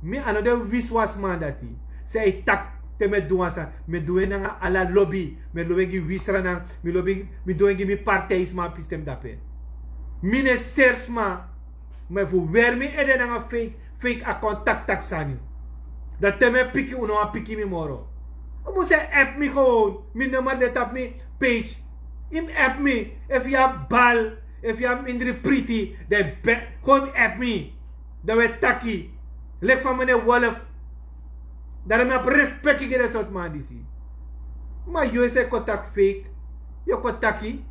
Mi a no den wiswasman dati san e taki te mi e du wan sani, mi e du en nanga ala lobi. Mi e lobi en gi wisra nan. Mi lobi, mi du en gi mi partijsma, pisten mi dape. Mi no e seri sma. Ma efu un weri mi ede nanga fake, fake account, taki taki sani, dan te mi e piki un no wani piki mi moro. Un mus e app mi gewoon. Mi nummer de tapu mi page. Yu mus app mi. Efu yu abi bal, efu yu abi mindri priti, dan yu ben, gewoon app mi. Dan un e taki. Leki fa meneer Wolf. Dan mi abi respeki gi den sortu man disi. Ma yu e sa kon taki fake. Yu o kon taki.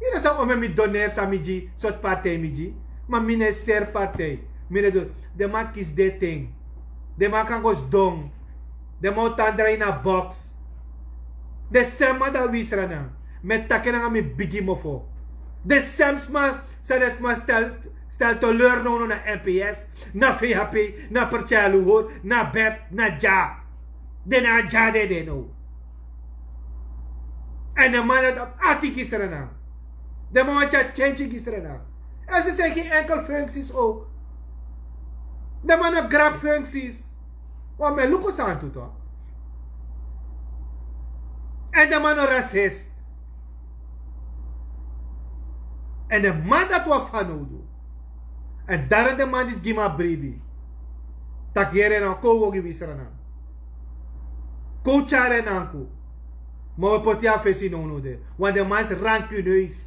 Yu no sabi omeni mi doneri san mi gi, sortu partij mi gi. Ma mi no e seri partij. Mi no e du. Den man kisi den ten. Den man kan go sidon. Den man o tan drai na box. Den sem man dati wisra nan. Mi e taki en nanga mi bigi mofo. Den sem sma san den sma stel, stel teleur nownow na M P S, na V H P, na Partialu, na bep, na dya. Den na a dya den de now. Èn den man dati abi ati gi Sranan. Den man wani tyari tyentye gi Sranan. Èn srefi gi enkel funksis ook. Den man no grabu funksis. Wan mi e luku santu tu. Èn den man no rasist. Èn den man dati wan fanowdu. Èn daro den man disi gi mi a bribi. Tak' yere no, kon un go gi wi Sranan. Kon un tyari en nanku. Ma un e poti en a fesi nownow de. Want den man is rankineus.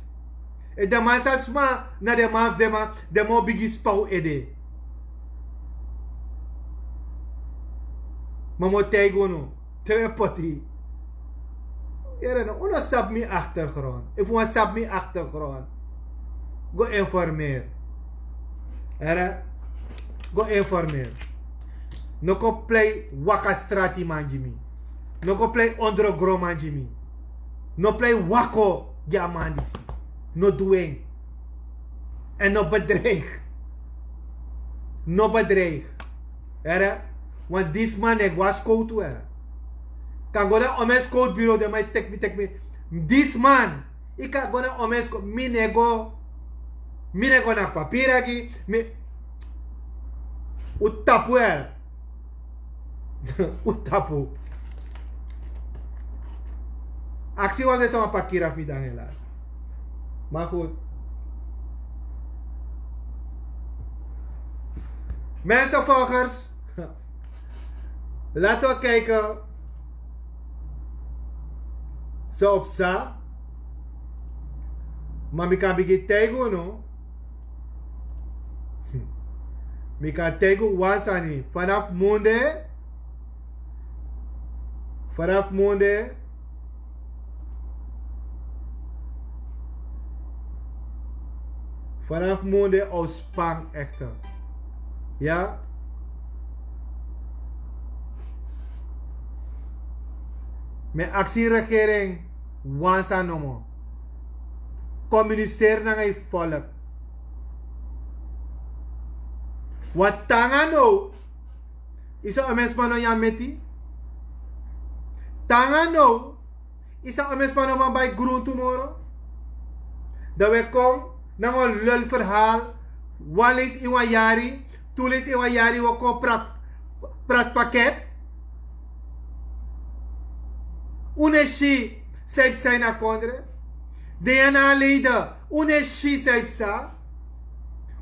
Efu den man sa sma na den man fu den man, den man o bigin span un ede. Ma mi o taigi unu, te un e poti. Yere no, un no sabi mi achtergrond. Efu un wani sabi mi achtergrond, go informeer. Here, go informeer. No kon plei waka strati man gi mi. No kon plei ondrogron man gi mi. No plei wako gi a man disi. No du en. Èn no bedreig. No bedreig. Here, want disi man no e go na skowtu, here. Kan go na ome skowtu biro, den man e teki mi, teki mi. Disi man, yu kan go na ome skowtu, mi no e go. Mi no e go na papiri gi mi. Un tapu, here. Un tapu. Aksi wan den sama pakira fu mi dan helaas. Maar goed. Mensen, volgers. Laten we kijken. Zo op sa. Ma mi kan bigin taigi unu. Mi kan taigi unu wan sani. Vanaf munde. Vanaf munde. Vanaf munde o span echte. Ya. Mi e aksi regering wan sani nomo. Communiceri nanga yu volk. Want te nanga now, yu sa ome sma no nyan meti. Te nanga now, yu sa ome sma no man bai gruntu moro. Dan wi e kon nanga wan lul verhaal. Wan leisi ini wan yari, tu leisi ini wan yari wi o kon prati, prati paket. Un no e si san yu psa ini a kondre. Den ya na a leider, un no e si san yu psa.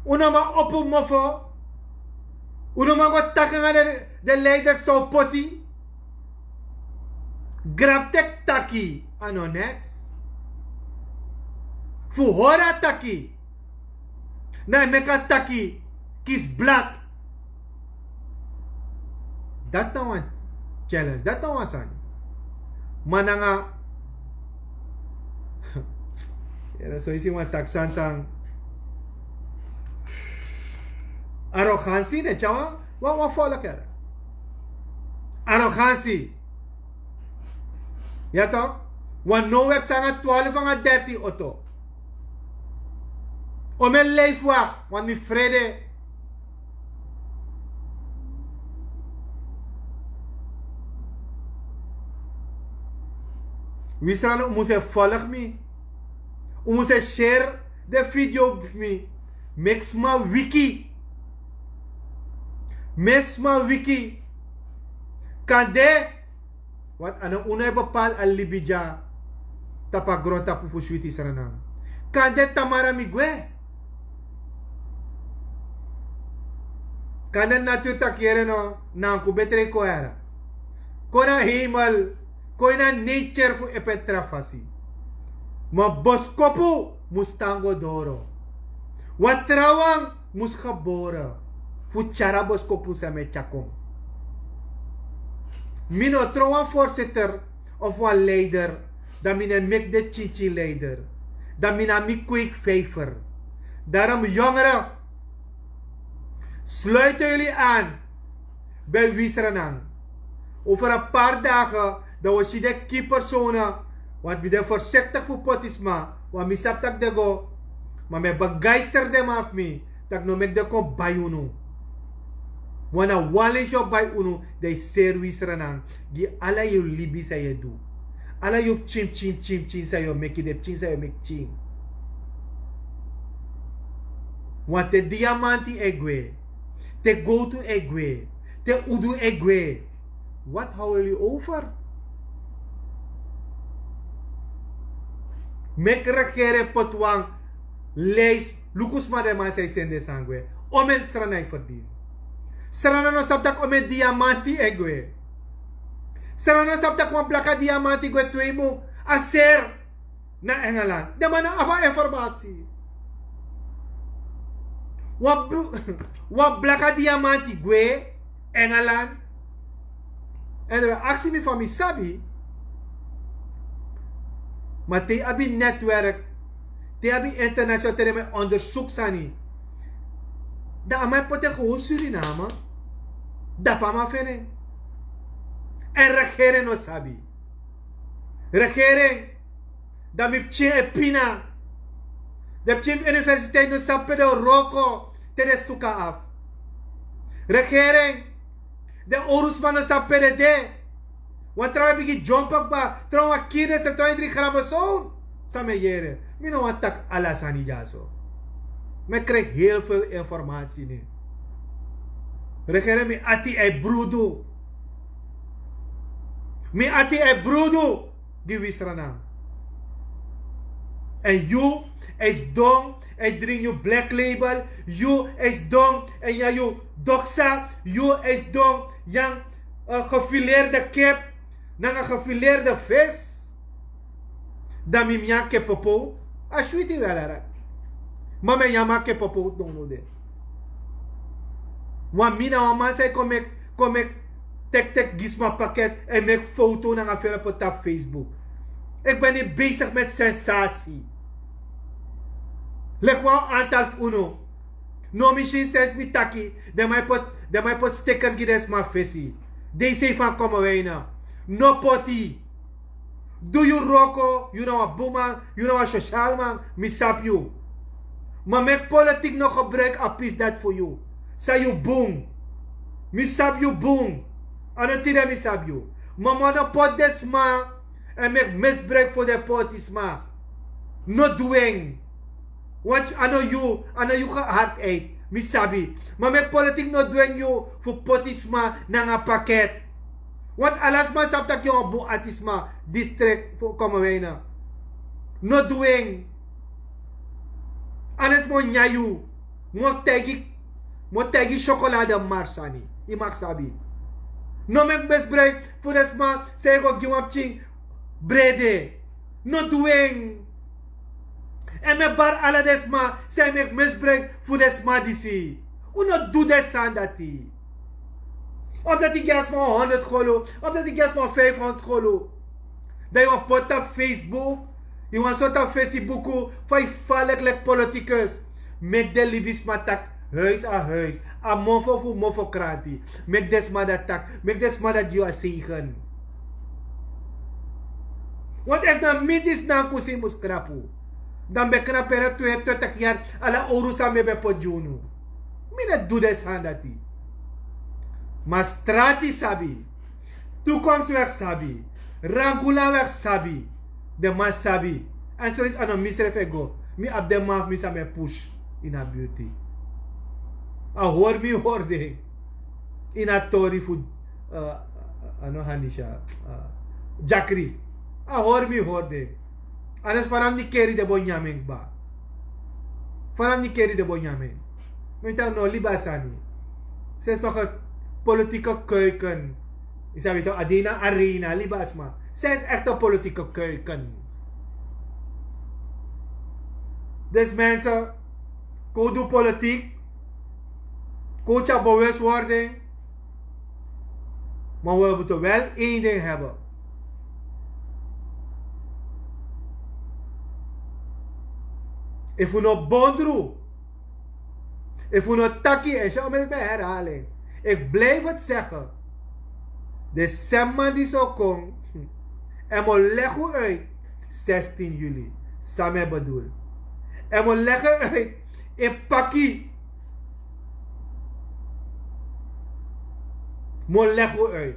Un no man opo mofo. Un no man go taki nanga den, den leider san un poti. Grabteki taki a no neks. Fu hori a taki, na e meki a taki kisi blad. Dati na wan challenge, dati na wan sani. Ma nanga, yere, so yu si wan taki sani san. Arrogantie no e tyari wan, wan, wan volk, yere. Arrogantie. Ya toch? Want now wi e psa nanga twaalf nanga dertien oto. Ome lijfwacht, want mi frede. Wi srana, un mus e volg mi. Un mus e share den video fu mi. Meki sma wiki. Meki sma wiki. Kande. Want a no unu e bepaal a libi dya tapu a grontapu fu switi Sranan. Kande tamara mi gwe. Kande natuur taki yere no, nanku betre kon yara. Kon na hemel, kon ini a nature fu epen tra fasi. Ma boskopu mus tan go doro. Wan trawan mus gebore fu tyari a boskopu san mi e tyari kon. Mi no tron wan voorzitter of wan leider, dan mi no e meki den tyintyin leider. Dan mi na mi kweekvijver. Daarom jongeren, sluiten jullie aan bij Wi Sranan. Over een paar dagen, dan wi si den key personen, want mi de voorzichtig fu poti sma, want mi sabi taki den go, ma mi e begeister den man fu mi, taki no meki den kon bai unu. Want na wan leisi o bai unu, dan yu seri Wi Sranan, gi ala yu libi san yu e du. Ala yu pikin, pikin, pikin, pikin san yu o meki, den pikin san yu o meki pikin. Want te diamanti e gwe, te gowtu e gwe, te udu e gwe, wat houden jullie over? Meki regering poti wan lijst, luku sma den man san e seni den sani gwe. Omeni Sranan e ferdini. Sranan no sabi taki omeni diamanti e gwe. Srana sabi tak' wan blaka diamanti gwe twei mun a ser na engeland. Den man no abi a informasi. Wan blaka diamanti gwe engeland. En den ben aksi mi fa mi sabi. Ma te yu abi netwerk, te yu abi international te den ben ondersuku sani, dan a man e poti en gewoon suriname. Dapu a man feni en. En regering no sabi. Regering, dan mi pikin e pina. Den pikin fu universiteit no sabi pe den o wroko te den stuka afu. Regering, den owru sma no sabi pe den de. Wan trawan e bigin dyompo kba, trawan wan kiri den srefi, trawan e dringi gramosown. San mi e yere, mi no wani taki ala sani dyaso. Mi e krijgi heel vel informasi ne. Regering, mi ati e brudu. Mi ati e brudu gi wi srana. En yu e sidon e dringi yu black label. Yu e sidon e nyan yu doksa. Yu e sidon nyan gefileerde kip nanga gefileerde vis. Dan mi mi nyan kippopow. A switi we alara. Ma mi e nyan man kippopow tnownu de. Wan mi na wan man san e kon meki, kon meki tektek gi sma paket en meki foto nanga fere poti tapu facebook. Iki ben ni besigi meti sensasi. Leki wan antal fu unu. No mi si sensi mi taki den man e poti, den man e poti sticker gi den sma fesi. Den sei fan komoweina. No poti. Du yu wroko, yu na wan bun man, yu na wan sosial man, mi sabi yu. Ma meki politik no gebruiki a pisi dati fu yu. San yu bun. Mi sabi yu bun. A no tide mi sabi yu. Ma mi no poti den sma en meki misbruiki fu den poti sma. No du en. Want a no yu, a no yu hart uit. Mi sabi. Ma meki politik no du en yu fu poti sma nanga paket. Want ala sma sabi tak' yu a wan bun ati sma. Distrik fu komoweina. No du en. Anes mi o nyan yu. Mi o taigi, mi o taigi syokolade mari sani. Yu mag sabi. No meki misbruiki fu den sma san yu go gi wan pikin brede. No du en. En mi e bari ala den sma san e meki misbruiki fu den sma disi. Un no du den sani dati. Of dati gi a sma wan honderd golu, of dati gi a sma wan vijfhonderd golu. Dan yu wani poti tapu facebook, yu wani sori tapu fesibuku fa yu faliki leki politikus. Meki den libisma taki huis a huis, a mofo fu mofo kranti. Meki den sma dati taki, meki den sma dati gi yu a seigen. Want efu na mi disi nankusi mus krapu, dan mi ben krapu ere tu heri twintig yari. Ala owru san mi ben poti gi unu. Mi no du den sani dati. Ma strati sabi, tukomsi wek sabi, rangula wek sabi. Den man sabi. En sorisi a no mi srefi e go. Mi abi den man fu mi san mi e push ini a burti. A hori mi hori den ini a tori fu, a no hanisha, jakri. A hori mi hori den. Anes fanafu ni keri den bo nyamen kba. Fanafu ni keri den bo nyamen. Mi taki no libi a sani. Sensi no ge politike kuiken. Yu sabi tok' a de ini a arena libi a sma. Sensi ekte politike kuiken. Disi mense, kon un du politik, kon un tyari bewustwording. Ma we mutu wel en ding heben. Efu no bondru, efu no taki en syomen ben herhalen. Ik blijf het zeggen. De semman di so kon en mo legu uit. Zestien juli. Same bedoel en mo legu uit. In paki. Mo legu uit.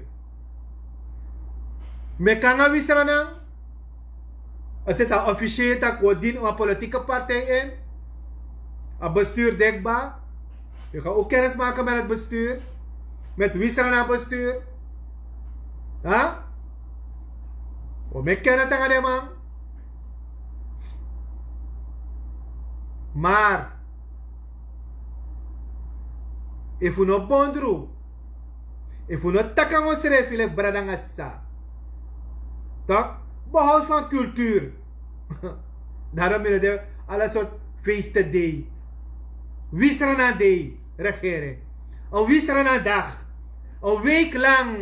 Mekanga wisrana. Het is al officieel dat we dienen een politieke partij in. A bestuur dekba. Yu ga ook kennis maken met het bestuur. Met wisrana bestuur. Ha? We meki kennis nanga den man. Maar efu no bondru, efu no taki nanga un srefi leki brada nanga sisa. Toch? Behoud van cultuur. Daarom in de ala soort feesten day. Wisrana day, regering. Een wisrana dag. Een week lang.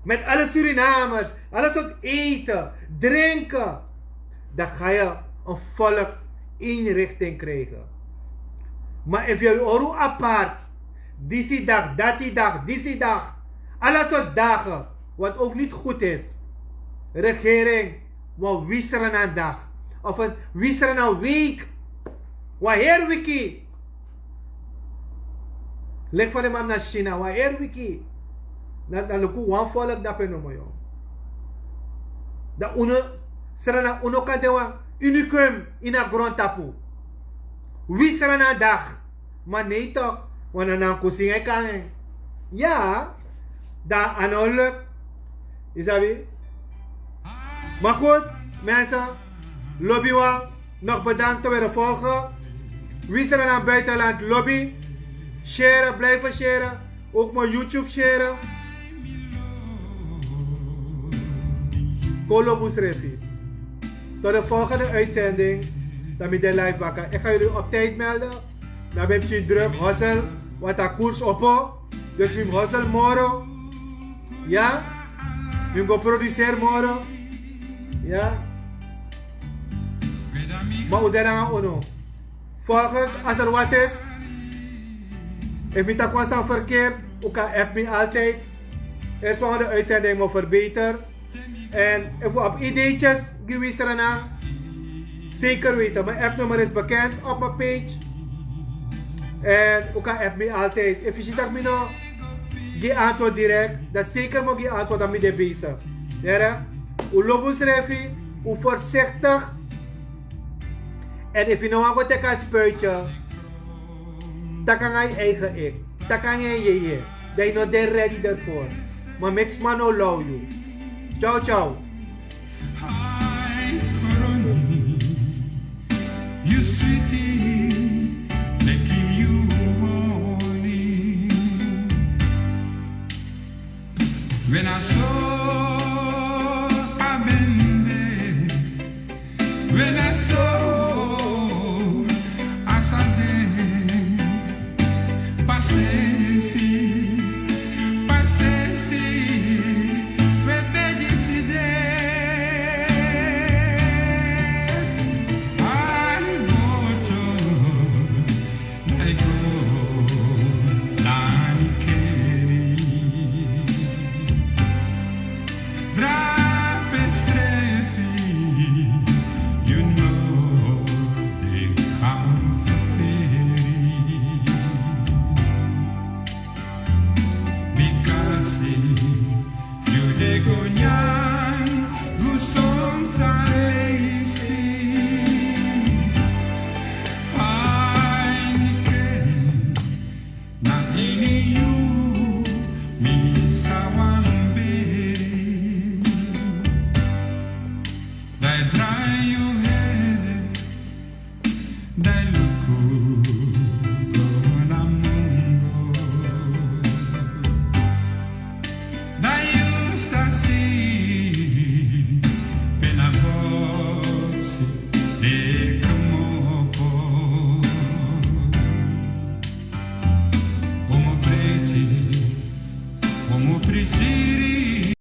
Met alle Surinamers. Alles wat eten, drinken. Dan ga je een volk inrichting krijgen. Maar if je oru apart, disi dag, dati dag, disi dag. Alle soort dagen, wat ook niet goed is. Regering, wan wisrana dag. Of een wisrana week. Wan her wiki. Leki fa den man na China, wan her wiki. Dan luku wan volk dape nomo yo. Dan unu, Sranan, unu kan de wan unicum ini a grondtapu. Wi Sranan dag. Maar nee toch, want dan kusinga kan. Ja, dan aanhoudelijk. Isabi? Maar goed, mensen, lobi wan, nog bedankt weer volgen. Wie ze dan aan buitenland lobby, share, blijven share. Ook mijn YouTube share. Kolo Musrefi. Tot de volgende uitzending. Dan ben je live bakken. Ik ga jullie op tijd melden. Dan ben je druk, hustle, wat a koers opo. Dus we hustle moro. Ja? We go produceer moro. Ja? Maar u denkt aan unu. Volgens als er wat is, if mi taki wan sani verkeerd, u kan app mi altijd. Eerst volgende uitzending mo verbeter. En if u op ideetjes gi wi Sranan, zeker weten. Mijn appnummer is bekend op mijn page. En u kan app mi altijd. If u ziet dat mi no gi antwoord direct, dan zeker mo gi antwoord aan mi de bezig. Yere? U lobi unsrefi, u voorzichtig. En if you no wan go teki a spuitje, taki nanga yu eigen ik. Taki nanga yu yeye. Dan yu no de ready daarvoor. Maar meki sma no low yu. Ciao, ciao. You sweetie, making you horny. When I saw a bende, when I